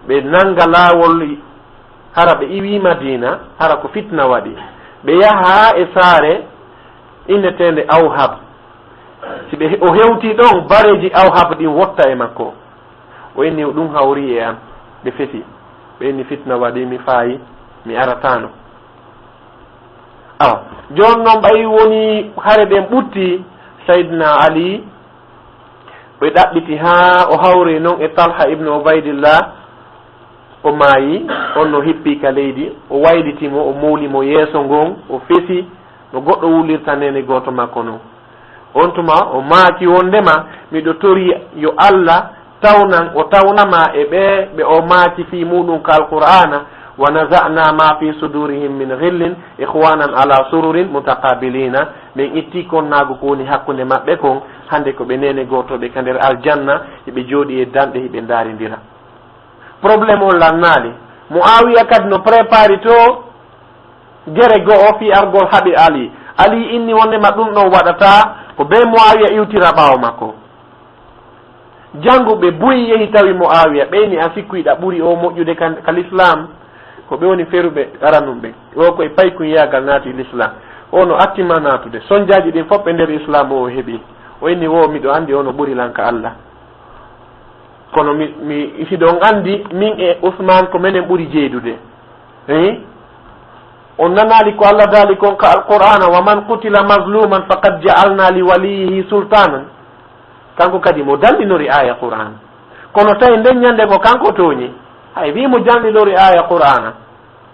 Ɓe nanga laawol, hara ɓe iwi Madina, hara ko fitna waɗi. Ɓe yaha e saare inneteende Awhab. Si ɓe, o hewti ɗon, bareeji Awhab ɗin wotta e makko. O inni, "Ɗum hawri e an." Ɓe fesi. Ɓe inni, "Fitna waɗi, mi faayi, mi arataano." Awa, jooni non ɓay woni hare ɗen ɓutti, Sayyidina Ali, ɓe ɗaɓɓiti haa o hawri non e Talha ibn Ubaydillah, o maayi, on no hippi ka leydi, o wayliti mo, o mowli mo yeeso ngon, o fesi, no goɗɗo wulirta nene gooto makko non. On tuma o maaki wondema, "Miɗo tori yo Allah tawnan, o tawnama e ɓe, ɓe o maaki fii muɗum ka Alqur'aana, wa naza'na ma fi sudurihim min ghillin ikhwanan ala sururin mutaqabilina." Min itti konnaagu ko woni hakkunde maɓɓe kon, hande ko ɓe nene gooto ɓe ka nder aljanna, hiɓe jooɗi e danɗe, hiɓe ndaarindira. Problème on lannaali. Muawiya kadi no prépari to gere go'o fii argol haɓi Ali. Ali inni wondema ɗum ɗon waɗata ko be Muawiya iwtira ɓaawo makko. Janguɓe buy yehi tawi Muawiya, ɓeyni a sikkuyiɗa ɓuri o moƴƴude ka, ka l'islam. Ko ɓe woni feruɓe aranun ɓen. O ko e paykunyaagal naati l'islam. O no attima naatude. Sonjaaji ɗin fof e nder islam o, o heɓi. O inni, "Wo miɗo anndi o no ɓuri lan ka Allah." Kono mi, mi, hiɗon anndi, min e Usman ko menen ɓuri jeydude. Eh? On nanaali ko Allah daali kon ka Alqur'aana, "Wa man qutila mazluman faqad ja'alna li waliyyihi sultanan." Kanko kadi mo dallinori aaya Qur'aana. Kono tawi nden ñande ko kanko tooñi. Hay wi mo jallinori aaya Qur'aana.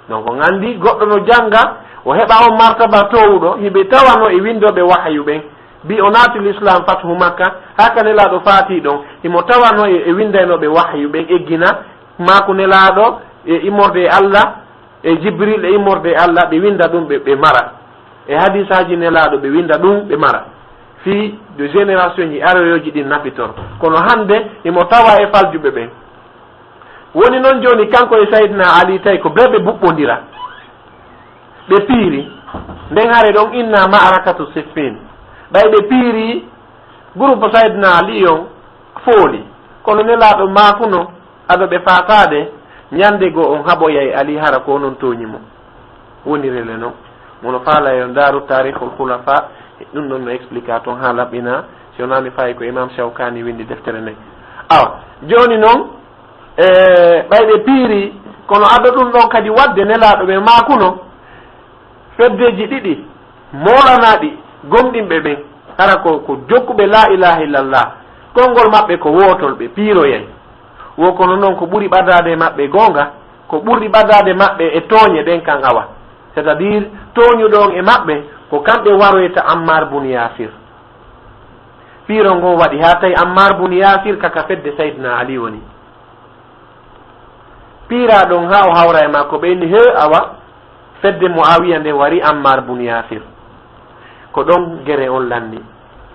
Donc, on anndi goɗɗo no jannga, o heɓa on martaba toowuɗo, hiɓe tawano e winndooɓe wahayu ɓen. Bi o naati l'islam fathu Makka, haa ka Nelaaɗo faati ɗon, himo tawano e, e winndaynooɓe wahayu ɓen eggina, maaku Nelaaɗo e immorde e Allah, e Jibril e immorde e Allah, ɓe winnda ɗum, ɓe, ɓe mara. E hadisaaji Nelaaɗo, ɓe winnda ɗum, ɓe mara. Fii de génération ji aroyooji ɗin nafitor. Kono hannde, himo tawa e faljuɓe ɓen. Woni non jooni kanko e Sayyidina Ali tawi ko bee ɓe buɓɓondira. Ɓe piiri. Nden hare ɗon inna ma'arakatu Siffin. Ɓay ɓe piiri, groupe Sayyidina Ali on fooli. Kono Nelaaɗo maakuno, ado ɓe faataade, ñande goo on haɓoyay Ali hara ko onon tooñi mo. Woni rele non. Mono faala yo ndaaru Taarikhul Khulafa, ɗum ɗon no explique ton haa laɓɓina, si wonaa mi fayi ko Imam Shawkani winndi deftere nden. Awa, jooni non, e, ɓay ɓe piiri, kono ado ɗum ɗon kadi waɗde Nelaaɗo ɓe maakuno, feddeeji ɗiɗi, moolanaaɗi gomɗinɓe ɓen, hara ko, ko jokkuɓe laa ilaaha illallah, konngol maɓɓe ko wootol, ɓe piiroyay. Wo kono non ko ɓuri ɓadaade e maɓɓe goonga, ko ɓurɗi ɓadaade maɓɓe e tooñe ɗen kan awa. C'est-à-dire, tooñuɗo on e maɓɓe, ko kamɓe waroyta Ammar bun Yasir. Piiro ngon waɗi haa tawi Ammar bun Yasir kaka fedde Sayyidina Ali woni. Piiraa ɗon haa o hawra e makko, ɓe inni, "He, awa, fedde Muawiya nden wari Ammar bun Yasir." Ko ɗon gere on lanni.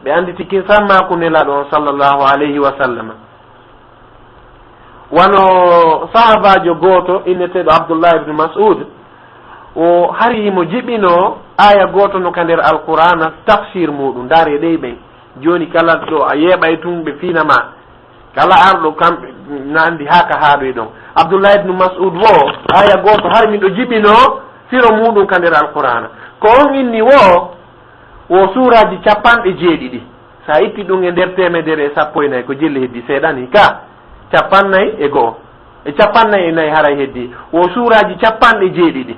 Ɓe annditi kin sammaaku Nelaaɗo on sallallahu alayhi wa sallam. Wano sahabaajo gooto inneteeɗo Abdullah ibn Mas'ud, o hari himo jibinoo aaya gooto no ka nder Alqur'aana tafsir muuɗum, ndaaree ɗey ɓen. Jooni kala ɗo a yeeɓay tun ɓe fiina ma. Kala arɗo kamɓe na anndi haa ka haaɗoy ɗon. Abdullah ibn Mas'ud wo, aaya gooto hari miɗo jibinoo firo muuɗum ka nder Alqur'aana. Ko on inni wo, wo suuraaji capanɗe jeeɗiɗi. Sa itti ɗum e nder teemedere e sappo e nayi, ko jilli heddi seeɗani ka capannay e go'o. E capannay e nayi haray heddi. Wo suuraaji capanɗe jeeɗiɗi.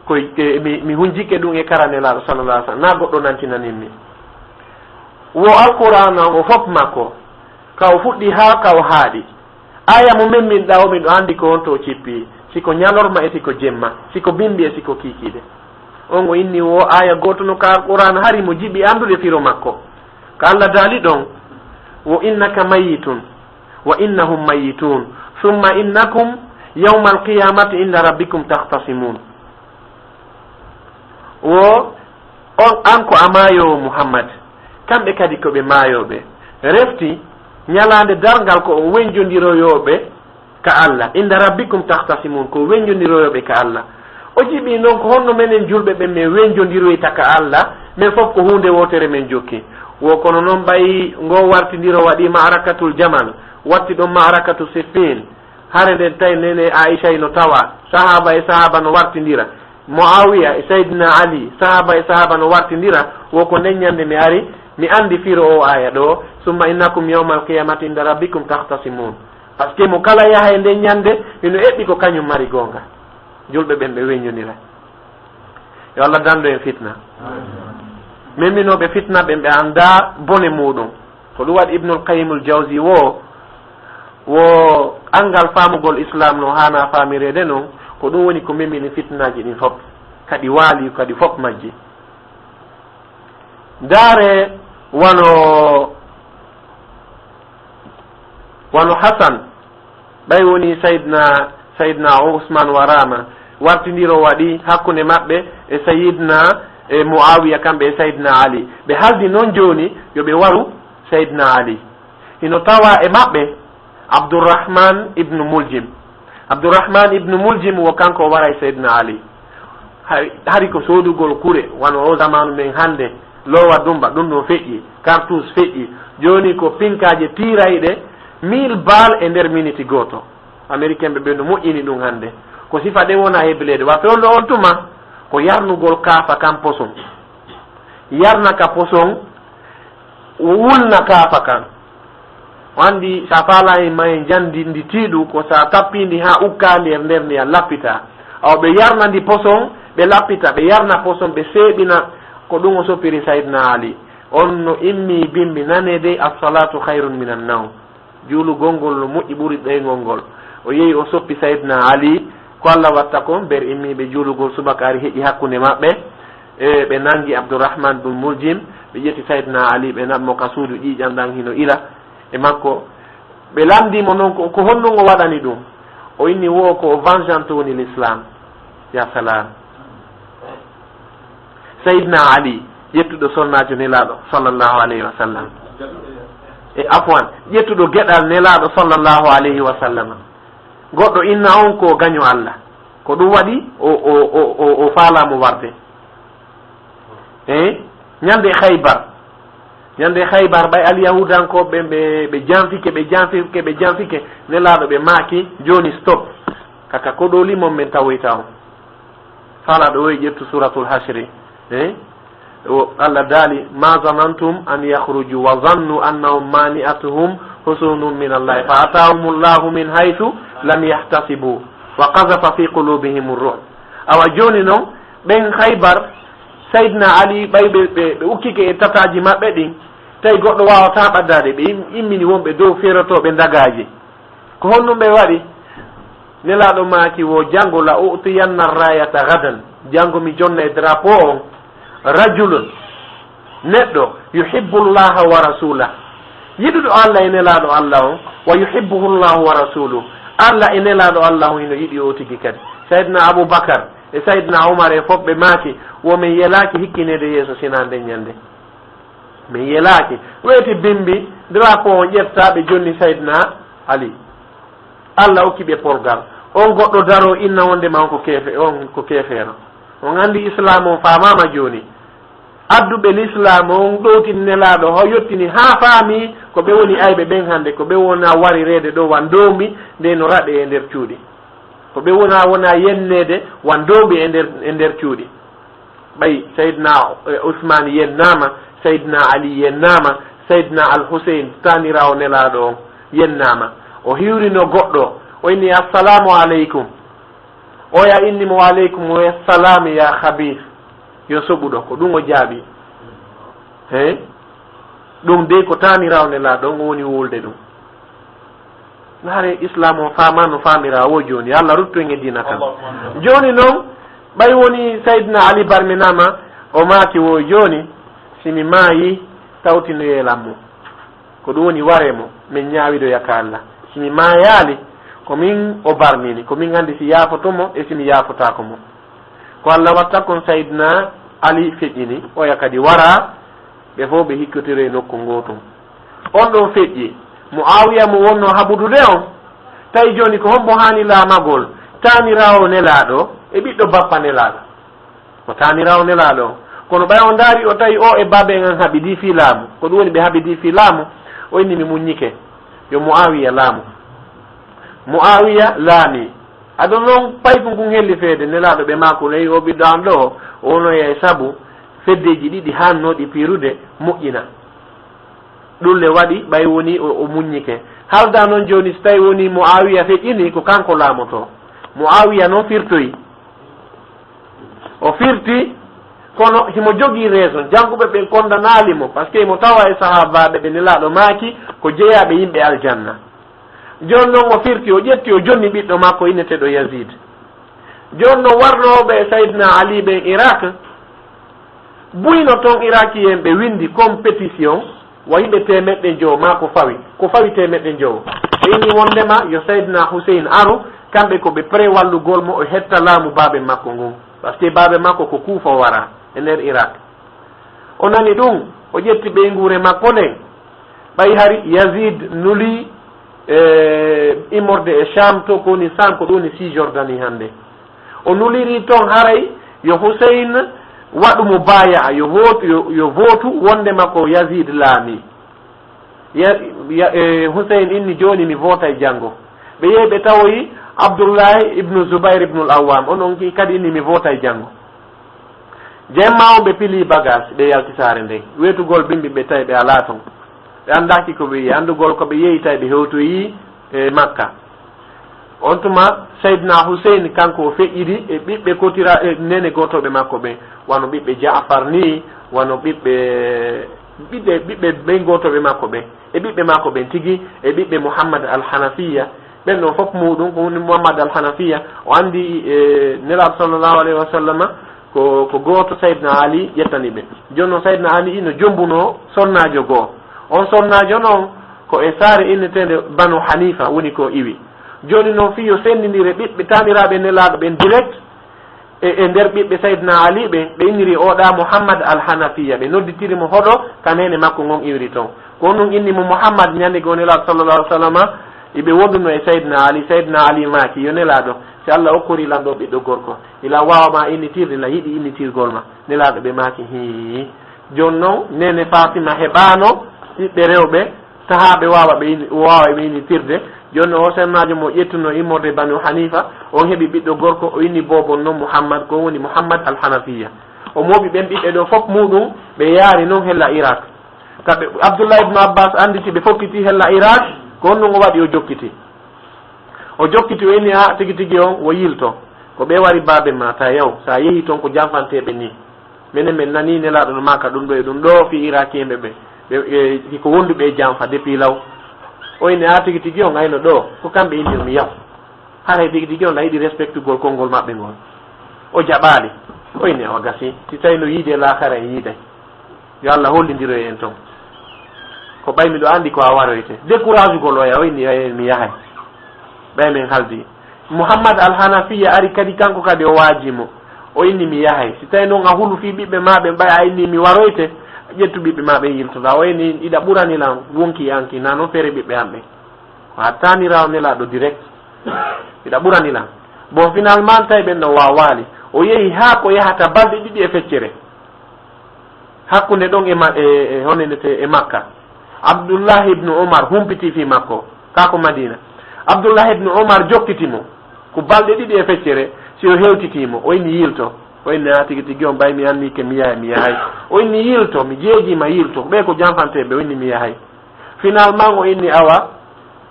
Koy, e, mi, mi hunjike ɗum e kara Nelaaɗo sallallahu alaihi wasallam. Na goɗɗo nantinanin mi. Wo Alqur'aana o fof makko. Ka o fuɗɗi haa ka o haaɗi. Aya mo memminɗaa o, miɗo anndi ko on to o cippi, si ko ñalorma e si ko jemma, si ko bimbi e si ko kiikiiɗe. On o inni wo aya gooto no ka Alqur'aana hari mo jiɓi anndude firo makko. Ka Allah daali ɗon, "Wo innaka mayyitun, wa innahum mayyitun, summa innakum yawmal qiyamati inda rabbikum takhtasimun." Wo on, an ko a maayoowo Muhammad, kamɓe kadi ko ɓe maayooɓe. Refti, ñalaande darngal ko on wenjondiroyooɓe ka Allah. Inda rabbikum takhtasimun, ko wenjondiroyooɓe ka Allah. O jiɓi noon ko honno menen julɓe ɓen men wenjondiroyta ka Allah, men fof ko huunde wootere men jokki. Wo kono noon ɓay ngo wartindiro waɗi ma'arakatul Jamal, watti ɗon ma'arakatu Siffin, hare nden tawi nene Aisha ino tawa, sahaaba e sahaaba no wartindira. Muawiya e Sayyidina Ali, sahaaba e sahaaba no wartindira, wo ko nden ñande mi ari, mi anndi firo o aya ɗo, "Summa innakum yawmal qiyamati inda rabbikum takhtasimun." Parce que mo kala yaha e nden ñande, hino eɓɓi ko kañum mari goonga. Julɓe ɓen ɓe weññonira. Yo Allah dandu en fitna. Memminooɓe fitna ɓen ɓe anndaa bone muuɗum. Ko ɗum waɗi Ibnul Qayyimul Jawzi wo, wo anngal faamugol Islam no haana faamireede non, ko ɗum woni ko memini fitnaaji ɗin fof, kadi waali kadi fof majji. Ndaare wano, wano Hasan, ɓay woni Sayyidina, Sayyidina Usman waraama, wartindiro waɗi hakkunde maɓɓe e Sayyidina, e Muawiya, kamɓe e Sayyidina Ali. Ɓe haldi non jooni yo ɓe waru Sayyidina Ali. Hino tawa e maɓɓe Abdurrahman ibn Muljim. Abdurrahman ibn Muljim wo kanko o waray Sayyidina Ali. Hari, hari ko soodugol kure, wano o zamanu men hannde, loowa dumba, ɗum no feƴƴi, cartouche feƴƴi. Jooni ko pinkaaje tiirayɗe mille balles e nder miniti gooto. Américain ɓe ɓe no moƴƴini ɗum hannde. Ko sifa ɗen wona hebleede. Wa fewndo on tuma, ko yarnugol kaafa kan poson. Yarna ka poson, wulna kaafa kan. O anndi sa faalayi ma e njandi ndi tiiɗu, ko sa tappi ndi haa ukka ndi e nder ndiyam lappita. Awa ɓe yarna ndi poson, ɓe lappita, ɓe yarna poson, ɓe seeɓina. Ko ɗum o soppiri Sayyidina Ali. On no immi bimbi nane dey, "As-salatu khayrun minan nawm." Juulugol ngol no moƴƴi ɓuri ɗoyngol ngol. O yehi o soppi Sayyidina Ali. Ko Allah watta kon, ɓe immi ɓe juulugol subaka ari heƴi hakkunde maɓɓe. E, ɓe nangi Abdurrahman bun Muljim, ɓe ƴetti Sayyidina Ali, ɓe naɓi mo ka suudu ƴiiƴan ɗan hino ila e makko. Ɓe lamndi mo non ko, ko honɗum o waɗani ɗum? O inni wo ko o vengeance woni l'islam. Ya salam. Sayyidina Ali, ƴettuɗo sonnaajo Nelaaɗo sallallahu alayhi wa sallam. E afwan, ƴettuɗo geɗal Nelaaɗo sallallahu alayhi wa sallam. Goɗɗo inna on ko gaño Allah. Ko ɗum waɗi o, o, o, o, o faala mo warde. E ñande Khaybar. Ñande Khaybar, ɓay Alyahudankooɓe ɓen ɓe, ɓe janfike, ɓe janfike, ɓe janfike. Nelaaɗo ɓe maaki, "Jooni stop. Kaka ko ɗo limon men tawoyta on." Faalaaɗo woy ƴettu Suratul Hasri. E? O, Allah daali, "Ma zanantum an yakhruju wa zannu annahum mani'atuhum husunum min Allah. Fa atahumullahu min haythu lam yahtasibu. Wa qadhafa fi qulubihim ruh." Awa jooni non, ɓen Khaybar, Sayyidina Ali, ɓay ɓe, ɓe, ɓe ukkike e tataaji maɓɓe ɗin, tawi goɗɗo waawataa ɓaddaade, ɓe im-, immini wonɓe dow ferotooɓe ndagaaje. Ko honɗum ɓe waɗi? Nelaaɗo maaki wo, "Janngo la u'tiyanna rayata gadan." Janngo mi jonna e drapeau on. "Rajulun." Neɗɗo, "yuhibbu Allaha wa rasulah." Yiɗuɗo Allah e Nelaaɗo Allah on. "Wa yuhibbuhu Allahu wa rasuluh." Allah e Nelaaɗo Allah on hino yiɗi o tigi kadi. Sayyidina Abu Bakar e Sayyidina Umar e fof ɓe maaki, "Wo men yelaaki hikkineede yeeso sinaa nden ñande." Min yelaaki. Weeti bimbi, drapeau on ƴetta, ɓe jonni Sayyidina Ali. Allah okki ɓe polgal. On goɗɗo daro inna wonde ma on ko keefe-, on ko keefeero. On anndi Islam on faamaama jooni. Adduɓe l'islam on ɗowtini Nelaaɗo, ho yottini haa faami ko ɓe woni ayɓe ɓen hannde, ko ɓe wona warireede ɗo wa ndoombi, nde no raɗe e nder cuuɗi. Ko ɓe wona, wona yenneede wa ndoombi e nder, e nder cuuɗi. Ɓay Sayyidina, eh, Usmaan yennaama, Sayyidina Ali yennaama, Sayyidina Al Huseyn, taaniraawo Nelaaɗo on, yennaama. O hiwrino goɗɗo, o inni, "Assalaamu aleykum." Oya inni mo, "Wa aleykum wa salaamu ya khabiis." Yo soɓuɗo, ko ɗum o jaabi. He? Ɗum dey ko taaniraawo Nelaaɗo on, o woni wowlude ɗum. Ndaare, Islam o faama no faamira wo jooni. Yo Allah ruttu en e diina kan. Allahumma amin. Jooni non, ɓay woni Sayyidina Ali barminaama, o maaki wo jooni, si mi maayi, tawtinoyee lan mo. Ko ɗum woni waree mo, min ñaawidoya ka Allah. Si mi maayaali, ko min o barmini, ko min anndi si yaafoto mo e si mi yaafotaako mo. Ko Allah watta kon Sayyidina Ali feƴƴini, oya kadi wara, ɓe fof ɓe hikkotiri e nokku ngootun. On ɗon feƴƴi, Mu'aawiya mo wonnoo haɓudude on, tawi jooni ko hombo haani laamagol, taaniraawo Nelaaɗo e ɓiɗɗo bappa Nelaaɗo? Ko taaniraawo Nelaaɗo on. Kono ɓay on ndaari o tawi o e baaben an haɓidii fii laamu, ko ɗum woni ɓe haɓidii fii laamu, o inni, "Mi muññike, yo Mu'aawiya laamu." Mu'aawiya laami. Ado non payku ngun helli feede, Nelaaɗo ɓe maako, "Ley o ɓiɗɗo an ɗo, o wonoyay sabu feddeeji ɗiɗi haannooɗi piirude moƴƴina." Ɗum le waɗi ɓay woni o, o muññike. Haalda non jooni, si tawi woni Mu'aawiya feƴƴini, ko kanko laamoto. Mu'aawiya non firtoyi. O firti, kono himo jogii raison. Jannguɓe ɓen konndanaali mo, parce que himo tawa e sahaabaaɓe ɓe Nelaaɗo maaki ko jeyaaɓe yimɓe aljanna. Jooni non o firti, o ƴetti, o jonni ɓiɗɗo makko inneteeɗo Yazid. Jooni non warnooɓe e Sayyidina Ali ɓen Irak, buyno ton Irakiyen ɓe winndi compétition, wa yimɓe teemeɗɗe njowo maa ko fawi, ko fawi teemeɗɗe njowo. Ɓe inni wonndema yo Sayyidina Hussein aru, kamɓe ko ɓe prêt wallugol mo o hetta laamu baabe makko ngun. Parce que baabe makko ko Kuufa o wara e nder Irak. O nani ɗum, o ƴetti ɓeynguure makko nden. Ɓay hari Yazid nuli, e, immorde e Sham to, ko woni Sham, ko ɗum woni Cisjordanie hannde. O nuliri ton haray yo Hussein waɗu mo baaya'a, yo vootu, yo, yo vootu wonndema ko Yazid laami. Ya, ya, e, Hussein inni, "Jooni mi vootay janngo." Ɓe yehi ɓe tawoyi Abdullahi ibnu Zubair ibnul Awwam, on on ki kadi inni mi vootay janngo. Jemma on ɓe pili bagage, ɓe yalti saare nden. Weetugol bimbi ɓe tawi ɓe alaa ton. Ɓe anndaaki ko ɓe yi'i, anndugol ko ɓe yehi tawi ɓe hewtoyi e Makka. On tuma, Sayyidina Hussein kanko o feƴƴidi e ɓiɓɓe kotira-, e nene gootooɓe makko ɓen, wano ɓiɓɓe Ja'far ni, wano ɓiɓɓe, ɓiɓɓe, ɓiɓɓe ɓen gootooɓe makko ɓen, e ɓiɓɓe makko ɓen tigi, e ɓiɓɓe Muhammad al-Hanafiya. Ɓen ɗon fof muuɗum ko woni Muhammad al-Hanafiya, o anndi, e, Nelaaɗo sallallahu alayhi wa sallama ko, ko gooto Sayyidina Ali ƴettani ɓe. Jooni noon Sayyidina Ali ino jombuno sonnaajo goo. On sonnaajo noon ko e saare inneteende Banu Hanifa woni ko iwi. Jooni noon fii yo senndindire ɓiɓɓe taaniraaɓe Nelaaɗo ɓen direct, e, e nder ɓiɓɓe Sayyidina Ali ɓen, ɓe inniri oɗa Muhammad al-Hanafiya. Ɓe nodditiri mo hoɗo ka neene makko ngon iwri ton. Ko on ɗum inni mo Muhammad ñande goo Nelaaɗo sallallahu alaihi wasallama, iɓe wonduno e Sayyidina Ali. Sayyidina Ali maaki, yo Nelaaɗo, si Allah okkori lan ɗoo ɓiɗɗo gorko, ila waawa ma innitirde, la yiɗi innitirgol ma. Nelaaɗo ɓe maaki, hii. Jooni noon, neene Fatima heɓaano ɓiɓɓe rewɓe, tahaa ɓe waawa ɓe ini-, waawa ɓe innitirde. Jooni noon, o sonnaajo mo ƴettuno immorde Banu Hanifa, on heɓi ɓiɗɗo gorko, o inni boobon noon Muhammad, ko woni Muhammad al-Hanafiya. O mooɓi ɓen ɓiɓɓe ɗoo fof muuɗum, ɓe yaari noon hella Irak. Kamɓe Abdullah ibn Abbas annditi ɓe fokkiti hella Irak, ko on noon o waɗi o jokkiti. O jokkiti, o inni, "A, tigi tigi on, wo yilto. Ko ɓe wari baabe ma, ta yaw, sa yehi ton ko janfanteeɓe ni. Menen men nani Nelaaɗo no maaka ɗum ɗo e ɗum ɗo fii Irakiyanɓe ɓe, ɓe, e, ko wonduɓe e janfa depuis law." O inni, "A, tigi tigi on ayno ɗo, ko kamɓe inni mi yaw. Haray tigi tigi on la yiɗi respectugol konngol maɓɓe ngol." O jaɓaali. O inni, "Awa gasi, si tawi no yiide laakara en yiiday." Yo Allah hollindiro e en ton. Ko ɓay miɗo anndi ko a waroyte. Découragugol oya, o inni, "Ay, mi yahay. Ɓay men haldi." Muhammad al-Hanafiya ari kadi, kanko kadi o waaji mo. O inni, "Mi yahay. Si tawi noon a hulu fii ɓiɓɓe ma ɓen, ɓay a inni mi waroyte, ƴettu ɓiɓɓe ma ɓen yiltoɗaa." O inni, "Iɗa ɓurani lan wonki anki, na noon feere ɓiɓɓe am ɓen. Ko a taaniraawo Nelaaɗo direct. Iɗa ɓurani lan." Bon, finalement, tawi ɓen ɗon waawaali. O yehi haa ko yahata balɗe ɗiɗi e feccere. Hakkunde ɗon e ma-, e, e, honde ndete e Makka. Abdullahi ibnu Umar humpiti fii makko, kaa ko Madina. Abdullahi ibnu Umar jokkiti mo, ko balɗe ɗiɗi e feccere, si o hewtitii mo, o inni, "Yilto." O inni, "A, tigi tigi on, ɓay mi anniike mi yahay, mi yahay." O inni, "Yilto, mi jeejii ma, yilto. Ɓee ko janfanteeɓe." O inni, "Mi yahay." Finalement, o inni, "Awa,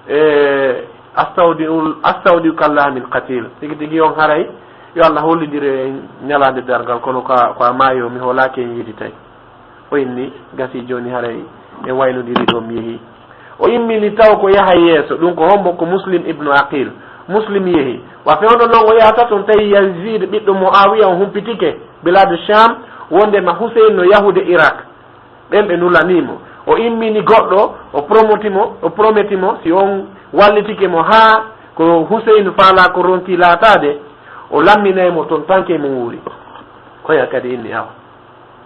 e, astawdi'ul-, astawdi'uka Allah min qatil. Tigi tigi on haray, yo Allah hollindire en ñalaande darngal, kono ko a, ko a maayo, mi hoolaaki en yiidi tay." O inni, "Gasi jooni haray en waynondiri ɗo, mi yehi." O immini taw ko yaha yeeso, ɗum ko hombo? Ko Muslim ibnu Aqil. Muslim yehi. Wa fewndo non o yahata ton tawi Yazid ɓiɗɗo Muawiya on humpitike Biladu Sham, wondema Hussein no yahude Irak. Ɓen ɓe nulanii mo. O immini goɗɗo, o promoti mo, o prometi mo, si on wallitike mo haa ko Huseynu faalaa ko ronki laataade, o lamminay mo ton tanke mo wuuri. Oya kadi inni, awa.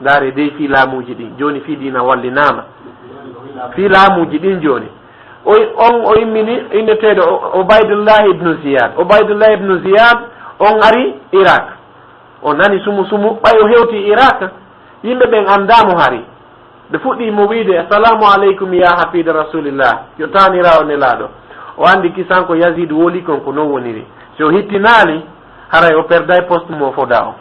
Ndaare dey fii laamuuji ɗin. Jooni fii diina wallinaama. Fii laamuuji ɗin jooni. O, on o immini inneteeɗo O-, Ubaydullah ibnu Ziyad. Ubaydullah ibnu Ziyad, on ari Irak. O nani sumu sumu, ɓay o hewti Irak, yimɓe ɓen anndaa mo hari. Ɓe fuɗɗi mo wiide, "Assalamu aleykum ya hafida Rasulillah, yo taaniraawo Nelaaɗo." O anndi kisan ko Yazid woli kon ko non woniri. Si o hittinaali, haray o perday poste mo foda o.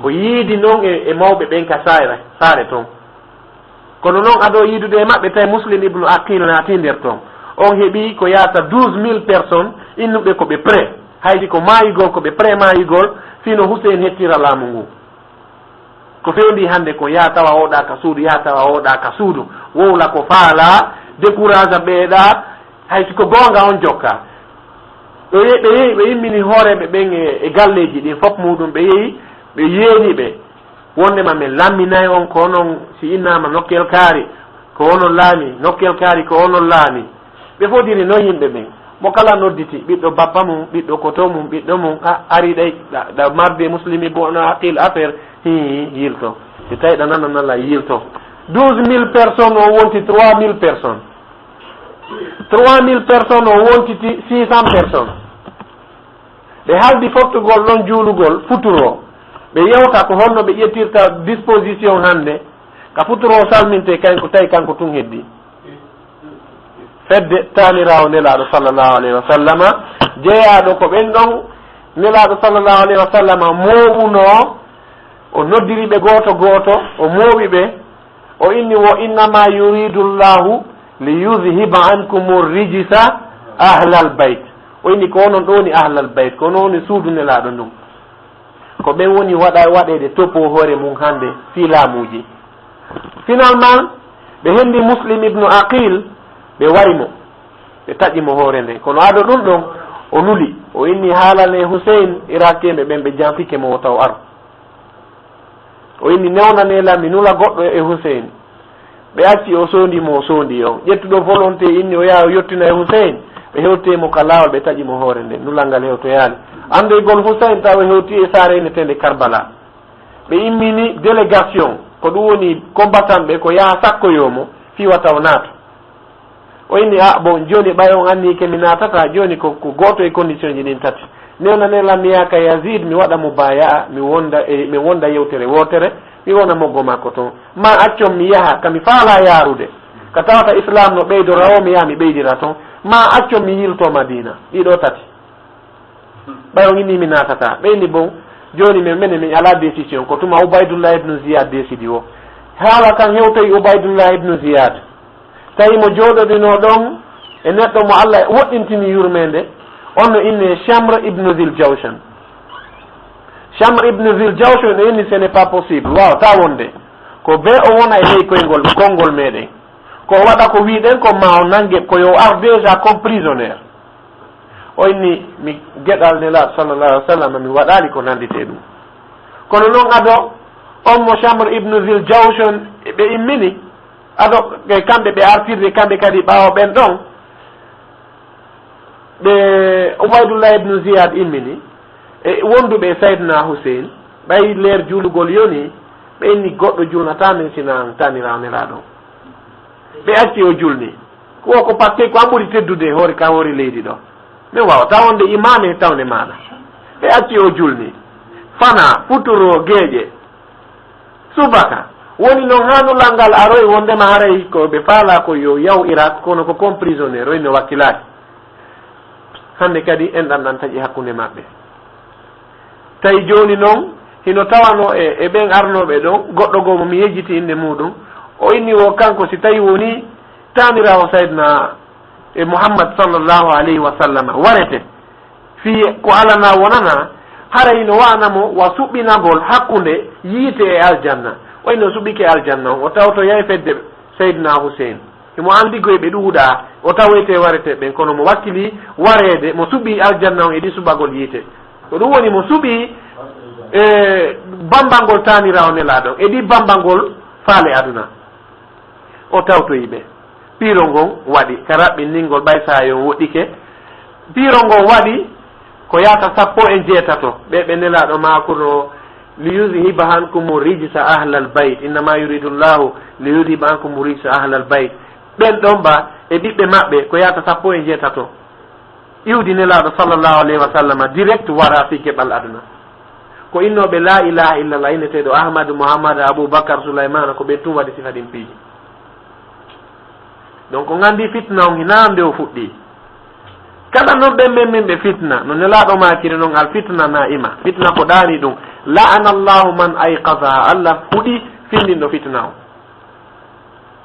O yiidi non e, e mawɓe ɓen ka saare, saare ton. Kono non, ado yiidude e maɓɓe, tawi Muslim ibnu Aqil naati nder ton. On heɓi ko yaata douze mille personnes, innuɓe ko ɓe prêt. Haydi ko maayugol, ko ɓe prêt maayugol, fino Hussein hettira laamu ngu. Ko fewndi hannde ko yaa tawa oɗa ka suudu, yaa tawa oɗa ka suudu. Wowla ko faalaa, décourage ɓeeɗa, hay si ko goonga on jokka. Ɓe ye-, ɓe yehi, ɓe immini hooreeɓe ɓen e, e galleeji ɗin, fof muuɗum ɓe yehi, ɓe yeeni ɓe. Wondema men lamminay on, ko onon, si innaama nokkel kaari, ko onon laami, nokkel kaari, ko onon laami. Ɓe fodiri noon yimɓe ɓen. Mo kala nodditi, ɓiɗɗo bappa mum, ɓiɗɗo koto mum, ɓiɗɗo mum, a, ari ɗay, ɗa, ɗa marde Muslimi bo no Aqil affaire, hii, yilto. Si tawi ɗa nana nala, yilto. Douze mille personnes, o wonti trois mille personnes. Trois mille personnes, o wontiti six cents personnes. Ɓe haldi fottugol ɗon juulugol futuro. Ɓe yewta ko honno ɓe ƴettirta disposition hannde. Ka futuro o salminte, kanko, tawi kanko tun heddi. Fedde taaniraawo Nelaaɗo sallallahu alayhi wa sallama, Jeyaaɗo ko ɓen ɗon Nelaaɗo sallallahu alayhi wa sallam mooɓunoo, o noddiri ɓe gooto gooto, o mooɓi ɓe, o inni: "Wo innama yuridu Llahu li yudhiba ankumu rijsa ahlal bayt." O inni: "Ko onon ɗo woni ahlal bayt, ko onon woni suudu Nelaaɗo ndun." Ko ɓen woni waɗa-, waɗeede topo hoore mun hannde fii laamuuji. Finalement, ɓe hendi Muslim ibnu Aqil, ɓe wari mo, ɓe taƴi mo hoore nden. Kono ado ɗun ɗon, o nuli, o inni: "Haalane Hussein, Irakiyanɓe ɓen ɓe janfike mo, o taw ar." O inni: "Newnane lan, mi nula goɗɗo e Hussein." Ɓe acci o soondi mo, o soondi on. Ƴettuɗo volonté inni o yaha o yottina e Hussein. Ɓe hewti mo ka laawol, ɓe taƴi mo hoore nden. Nulal ngal hewtoyaali. Anndegol Hussein taw o hewti e saare inneteende Karbala. Ɓe immini délégation, ko ɗum woni combattant ɓe, ko yaha sakkoyoo mo, fii wata o naata. O inni: "A, bon, jooni ɓay on anni ke mi naatata, jooni ko, ko gooto e condition ji ɗin tati. Newnane lan mi yaha ka Yazid, mi waɗa mo baya, mi wonda e, mi wonda yewtere wootere, mi wona moggo makko ton. Ma accon mi yaha, ka mi faalaa yaarude. Ka tawata Islam no ɓeydora o, mi yaha mi ɓeydira ton. Ma accon mi yilto Madina." Ɗiɗo tati. Ɓay on inni mi naatata. Ɓe inni: "Bon, jooni men, menen min alaa décision. Ko tuma Ubaydullah ibnu Ziyad décidi o." Haala kan hewtoyi Ubaydullah ibnu Ziyad. Tawi mo jooɗodinoo ɗon e neɗɗo mo Allah woɗɗintini yurmeende, on no innee Shamr ibnu Zil Jawshan. Shamr ibnu Zil Jawshan o inni: "Ce n'est pas possible. Waawataa wonde. Ko bee o wona e ley koyngol, konngol meɗen. Ko o waɗa ko wi'ɗen ko, ma o nange, ko yo o ar déjà comme prisonnier." O inni: "Mi geɗal Nelaaɗo sallallahu alaihi wa sallam, mi waɗaali ko nannditee ɗum." Kono non ado on mo Shamr ibnu Zil Jawshon ɓe immini, ado e kamɓe ɓe artirde, kamɓe kadi ɓaawo ɓen ɗon, ɓe Ubaydullah ibnu Ziyad immini, e wonduɓe e Sayyidina Hussein, ɓay leer juulugol yoni, ɓe inni: "Goɗɗo juulnataa men sina an, taaniraawo Nelaaɗo." Ɓe acci o julni. Ko, ko parce que ko an ɓuri teddude e hoore, ka hoore leydi ɗo. Min waawataa wonde imaam e tawne maaɗa. Ɓe acci o julni. Fana, futuro, geeƴe, subaka. Woni non haa nulal ngal aroy wondema haray ko ɓe faalaa ko yo yaw Irak, kono ko comme prisonnier, o inni o wakkilaaki. Hannde kadi enɗan ɗan taƴi hakkunde maɓɓe. Tawi jooni non, hino tawanoo e, e ɓen arnooɓe ɗon, goɗɗo goo mo mi yejjiti innde muuɗum, o inni wo kanko, si tawi wonii taaniraawo Sayyidina e Muhammad sallallahu alayhi wa sallam warete, fii ko alanaa wonanaa, haray no wa'ana mo wa suɓinagol hakkunde yiite e aljanna. O inni o suɓike aljanna on, o tawtoyay fedde Sayyidina Hussein. Himo anndi koye ɓe ɗuuɗaa, o tawoyte warete ɓen, kono mo wakkili wareede, mo suɓii aljanna on e ɗi suɓagol yiite. Ko ɗum woni mo suɓii, e, bambangol taaniraawo Nelaaɗo on, e ɗi bambangol faale aduna. O tawtoyi ɓe. Piiro ngon waɗi, ka raɓɓinɗingol ɓay saayo on woɗɗike. Piiro ngon waɗi, ko yaata sappo e njeetato, ɓe ɓe Nelaaɗo maakuno: "Li yudhiba ankumu rijsa ahlal bayt, innama yuridu Llahu li yudhiba ankumu rijsa ahlal bayt." Ɓen ɗon ba e ɓiɓɓe maɓɓe ko yaata sappo e njeetato, iwdi Nelaaɗo sallallahu alayhi wa sallam direct wara fii geɓal aduna. Ko innooɓe laa ilaaha illallah, inneteeɗo Ahmadu, Muhammad, Abu Bakar, Sulaymana, ko ɓen tun waɗi sifa ɗin piiji. Donc, on anndi fitna on hinaa nde o fuɗɗii. Kala non ɓen men min ɓe fitna, no Nelaaɗo maakiri non, al fitna naa'ima. Fitna ko ɗaani ɗum. La'ana Allahu man ayqazaha. Allah huɗi findinɗo fitna on.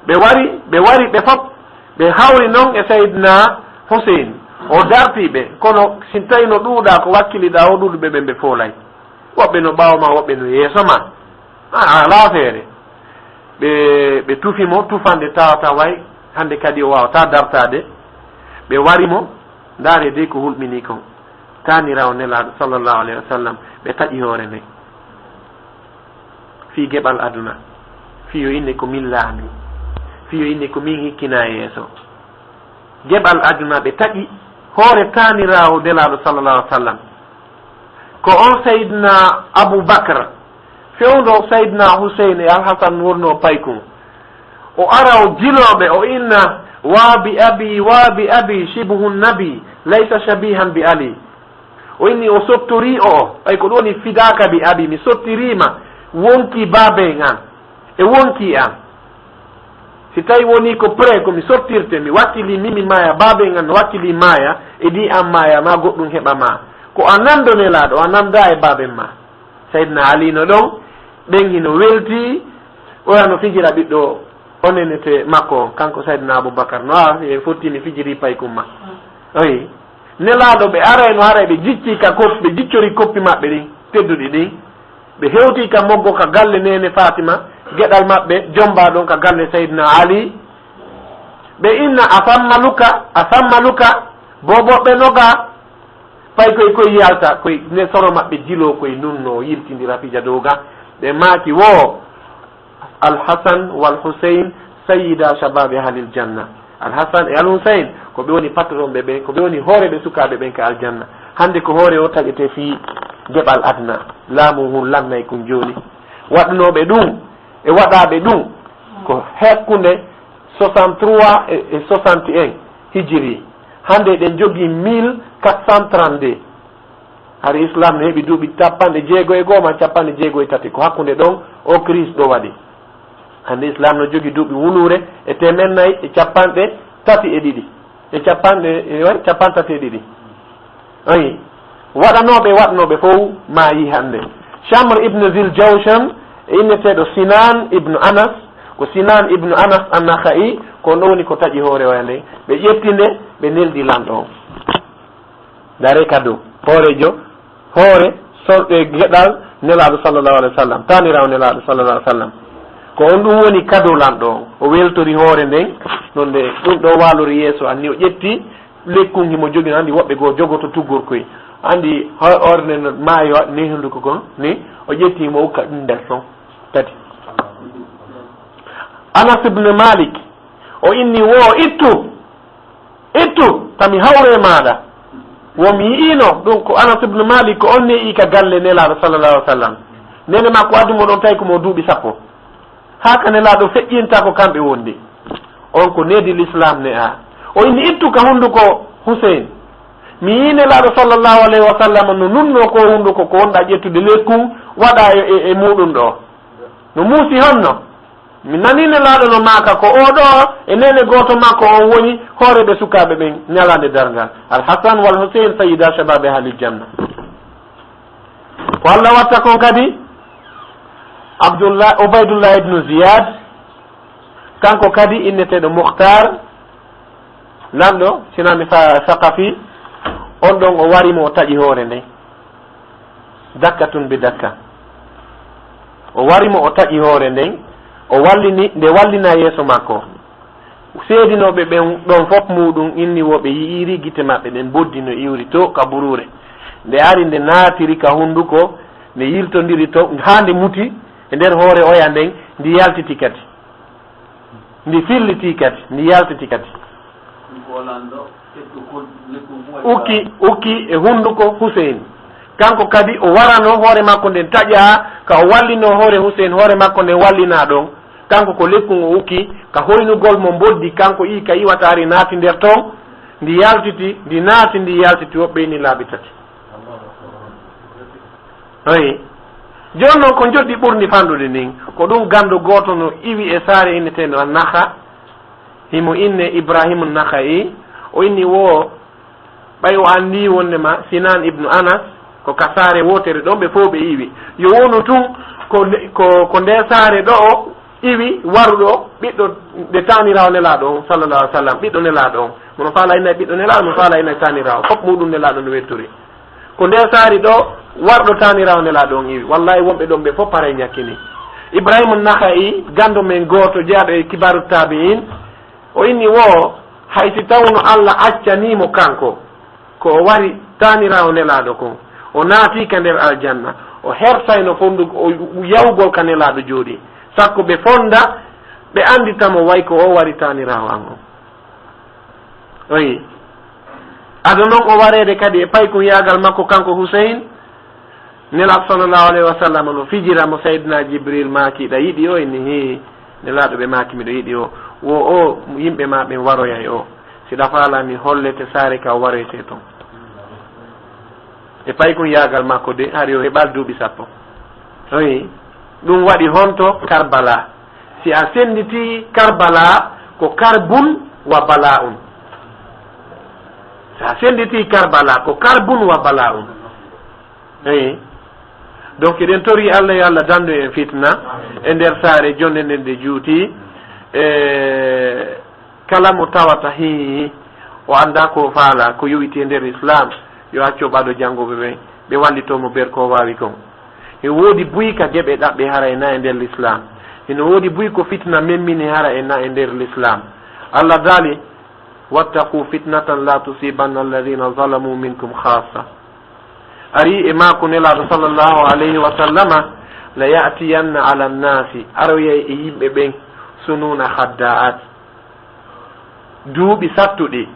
Ɓe wari, ɓe wari ɓe fop, ɓe hawri non e Sayyidina Hussein. O darti ɓe, kono si tawi no ɗuuɗaa ko wakkiliɗaa o ɗuuɗuɓe ɓen ɓe foolay. Woɓɓe no ɓaawo ma, woɓɓe no yeeso ma. A, alaa feere. Ɓe, ɓe tufi mo, tufande tawata way, hannde kadi o waawataa dartaade. Ɓe wari mo, ndaaree dey ko hulɓinii kon. Taaniraawo Nelaaɗo sallallahu alayhi wa sallam, ɓe taƴi hoore nden. Fii geɓal aduna. Fii yo inne ko min laami. Fii yo inne ko min hikkina yeeso. Geɓal aduna ɓe taƴi hoore taaniraawo Nelaaɗo sallallahu alaihi wa sallam. Ko on Sayyidina Abu Bakr, fewndo Sayyidina Hussein e Al-Hasan wonno paykun. O ara o jilooɓe, o inna: "Wa bi abi, wa bi abi, shibhu nabi, laysa shabihan bi Ali." O inni o sottorii o, ɓay ko ɗum woni: "Fidaka bi abi, mi sottiriima wonki baaben an e wonki an." Si tawi woni ko prêt, ko mi sottirte, mi wakkili mi, mi maaya, baaben an no wakkili maaya, e di an maaya, ma goɗɗum heɓa ma. Ko a nando Nelaaɗo, a nanda e baaben ma. Sayyidina Ali no ɗon, ɓen hino welti, oya no fijira ɓiɗɗo o nenete makko on, kanko Sayyidina Abubakar, no a e fotti mi fijiri paykun ma. Oyi. Nelaaɗo ɓe aray no haray ɓe jicci ka kop-, ɓe jiccori koppi maɓɓe ɗin, tedduɗi ɗin. Ɓe hewti ka moggo ka galle neene Fatima, geɗal maɓɓe jomba ɗon ka galle Sayyidina Ali. Ɓe inna a fammaluka, a fammaluka, bobo ɓe noga. Pay koy koy yalta, koy ne soro maɓɓe jilo koy nunno yiltindira fija dow ga. Ɓe maaki wo, Al Hasan wal Husayn sayyida shababi ahlil janna. Al Hasan e Al Husayn ko ɓe woni patron ɓe ɓen, ko ɓe woni hooreɓe sukaaɓe ɓen ka aljanna. Hande ko hoore o taƴete fii geɓal aduna. Laamu hun lannay kun jooni. Waɗunooɓe ɗum e waɗaaɓe ɗum ko hakkunde soixante-trois e, e soixante et un hijiri. Hande eɗen jogii mille quatre cent trente-deux. Hari Islam ne heɓi duuɓi capanɗe jeego e goo ma capanɗe jeego e tati. Ko hakkunde ɗon o crise ɗo waɗi. Hande Islam no jogi duuɓi wuluure e teemen nayi e capanɗe tati e ɗiɗi. E capanɗe, e, waɗi capanɗe tati e ɗiɗi. Ayi. Waɗanooɓe, waɗanooɓe fow maayi hande. Shamr ibn Zil Jawshan e inneteeɗo Sinan ibn Anas. Ko Sinan ibn Anas an-Nakha'i, ko on ɗo woni ko taƴi hoore oya nden. Ɓe ƴetti nde, ɓe neldi lanɗo on. Dare kado, hoorejo, hoore, sorɗe geɗal Nelaaɗo sallallahu alaihi wasallam, taaniraawo Nelaaɗo sallallahu alaihi wasallam. Ko on ɗum woni kado lanɗo on. O weltori hoore nden, non nde ɗum ɗo waalori yeeso an ni, o ƴetti lekkun himo jogino, andi woɓɓe goo jogoto tuggorkoy. Andi ho-, hoore nden no maayo ni hunduko kon ni, o ƴetti himo ukka ɗum nder ton. Tati. Anas ibn Malik, o inni wo, "Ittu!" Ittu, tami hawre maaɗa. Wo mi yi'ino ɗum ko Anas ibn Malik, ko on ne'i ka galle Nelaaɗo sallallahu alaihi wasallam. Nene makko addi mo ɗon tawi ko mo duuɓi sappo. Haa ka Nelaaɗo feƴƴinta ko kamɓe wondi. On ko needi Lislaam ne'a. O inni, "Ittu ka hunduko Huseyn." Mi yi'i Nelaaɗo sallallahu alaihi wasallam no nunno ko hunduko ko wonɗa ƴettude lekkun waɗa e, e, e muɗum ɗo. No muusi honno? Mi nani Nelaaɗo no maaka ko oo ɗoo e neene gooto makko on woni hooreeɓe sukaaɓe ɓen ñalaande darngal. Al Hasan wal Huseyn sayyida shababi ahlil janna. Ko Allah watta kon kadi, Abdullah, Ubaydullah ibnu Ziyad, kanko kadi inneteeɗo Mukhtar, lanɗo, sinani fa-, Saqafi, on ɗon o wari mo o taƴi hoore nden. Dakka tun bi dakka. O wari mo o taƴi hoore nden, o wallini, nde wallina yeeso makko. Seedinooɓe ɓen ɗon fof muuɗum inni wo ɓe yi'iri gite maɓɓe ɗen boddi no iwri to ka buruure. Nde ari nde naatiri ka hunduko, nde yiltondiri to, haa nde muti e nder hoore oya nden, ndi yaltiti kadi. Ndi filliti kadi, ndi yaltiti kadi. Ukki, ukki e hunduko Huseyn. Kanko kadi o warano hoore makko nden taƴa, ka o wallino hoore Huseyn, hoore makko nden wallina ɗon. Kanko ko lekkun o ukki, ka hoynugol mo mboddi, kanko ii ka iwataari naati nder ton, ndi yaltiti, ndi naati, ndi yaltiti, woɓɓe ini laabi tati. Ayi. Jooni noon ko njoɗɗi ɓurndi fanɗude ndin. Ko ɗum ganndo gooto no iwi e saare inneteende An-Nakha. Himo inne Ibrahim An-Nakha'i. O inni wo, ɓay o anndi wonndema Sinan ibnu Anas, ko ka saare wootere ɗon ɓe fow ɓe iwi. Yo wonu tun ko nde, ko, ko nde saare ɗo o iwi waruɗo ɓiɗɗo nde taaniraawo Nelaaɗo on, sallallahu alaihi wasallam, ɓiɗɗo Nelaaɗo on. Mono faala inna e ɓiɗɗo Nelaaɗo, mono faala inna e taaniraawo. Fof muɗum Nelaaɗo no wetturi. Ko nde saari ɗo, warɗo taaniraawo Nelaaɗo on iwi. Wallahi, wonɓe ɗon ɓe fof paray ñakkini. Ibrahima Nakha'i, ganndo men gooto, jeyaaɗo e Kibaaru Taabi'iin, o inni wo, hay si tawno Allah accanii mo kanko, ko o wari taaniraawo Nelaaɗo kon, o naati ka nder aljanna, o hersayno fondu, o yawgol ka Nelaaɗo jooɗi. Sakko ɓe fonda, ɓe anndita mo way ko o wari taaniraawo an on. Oyi. Ado non o wareede kadi e paykun yaagal makko kanko Huseyn, Nelaaɗo sallallahu alayhi wa sallam no fijira mo Sayyidina Jibril maaki, "Ɗa yiɗi o?" Inni, "Hii." Nelaaɗo ɓe maaki, "Miɗo yiɗi o." Wo o yimɓe ma ɓen waroyay o. Si ɗa faala mi hollete saare ka o waroyte ton. E paykun yaagal makko de, hari o heɓal duuɓi sappo. Oyi. Ɗum waɗi honto Karbala. Si a sennditii Karbala, ko karbun wa bala'un. Si a sennditii Karbala, ko karbun wa bala'un. Eyi. Donc, eɗen tori Allah, yo Allah danndu en fitna e nder saare jonde nden nde juuti. E kala mo tawata hii, o anndaa ko faala, ko yowiti e nder Islam, yo accu o ɓado jannguɓe ɓen, ɓe wallitoo mo ber ko o waawi kon. E woodi buy ka geɓe ɗaɓɓe hara e na e nder Lislaam. Hino woodi buy ko fitna memmini hara e na e nder Lislaam. Allah daali, "Wattaqu fitnatan la tusibanna alladhina zalamu minkum khassa." Ari e maaku Nelaaɗo sallallahu alayhi wa sallama, "La ya'tiyanna ala nnasi", aroyay e yimɓe ɓen, "sununa khadda'at." Duuɓi sattuɗi,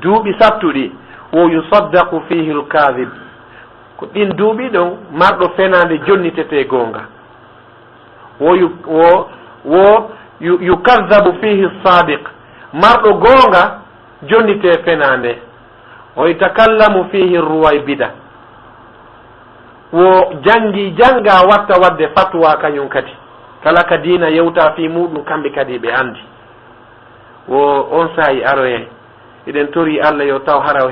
duuɓi sattuɗi, "wo yusaddaqu fihi lkadhib." Ko ɗin duuɓi ɗon marɗo fenaande jonnitetee goonga. Wo yu-, wo, wo yu-, yukadhabu fihi sadiq. Marɗo goonga jonnitee fenaande. "Wo yutakallamu fihi ruwaybida." Wo janngi, jannga watta wadde fatwa kañum kadi. Kala ka diina yewta fii muuɗum, kamɓe kadi ɓe anndi. Wo on saa'i aroyay. Eɗen tori Allah yo taw hara o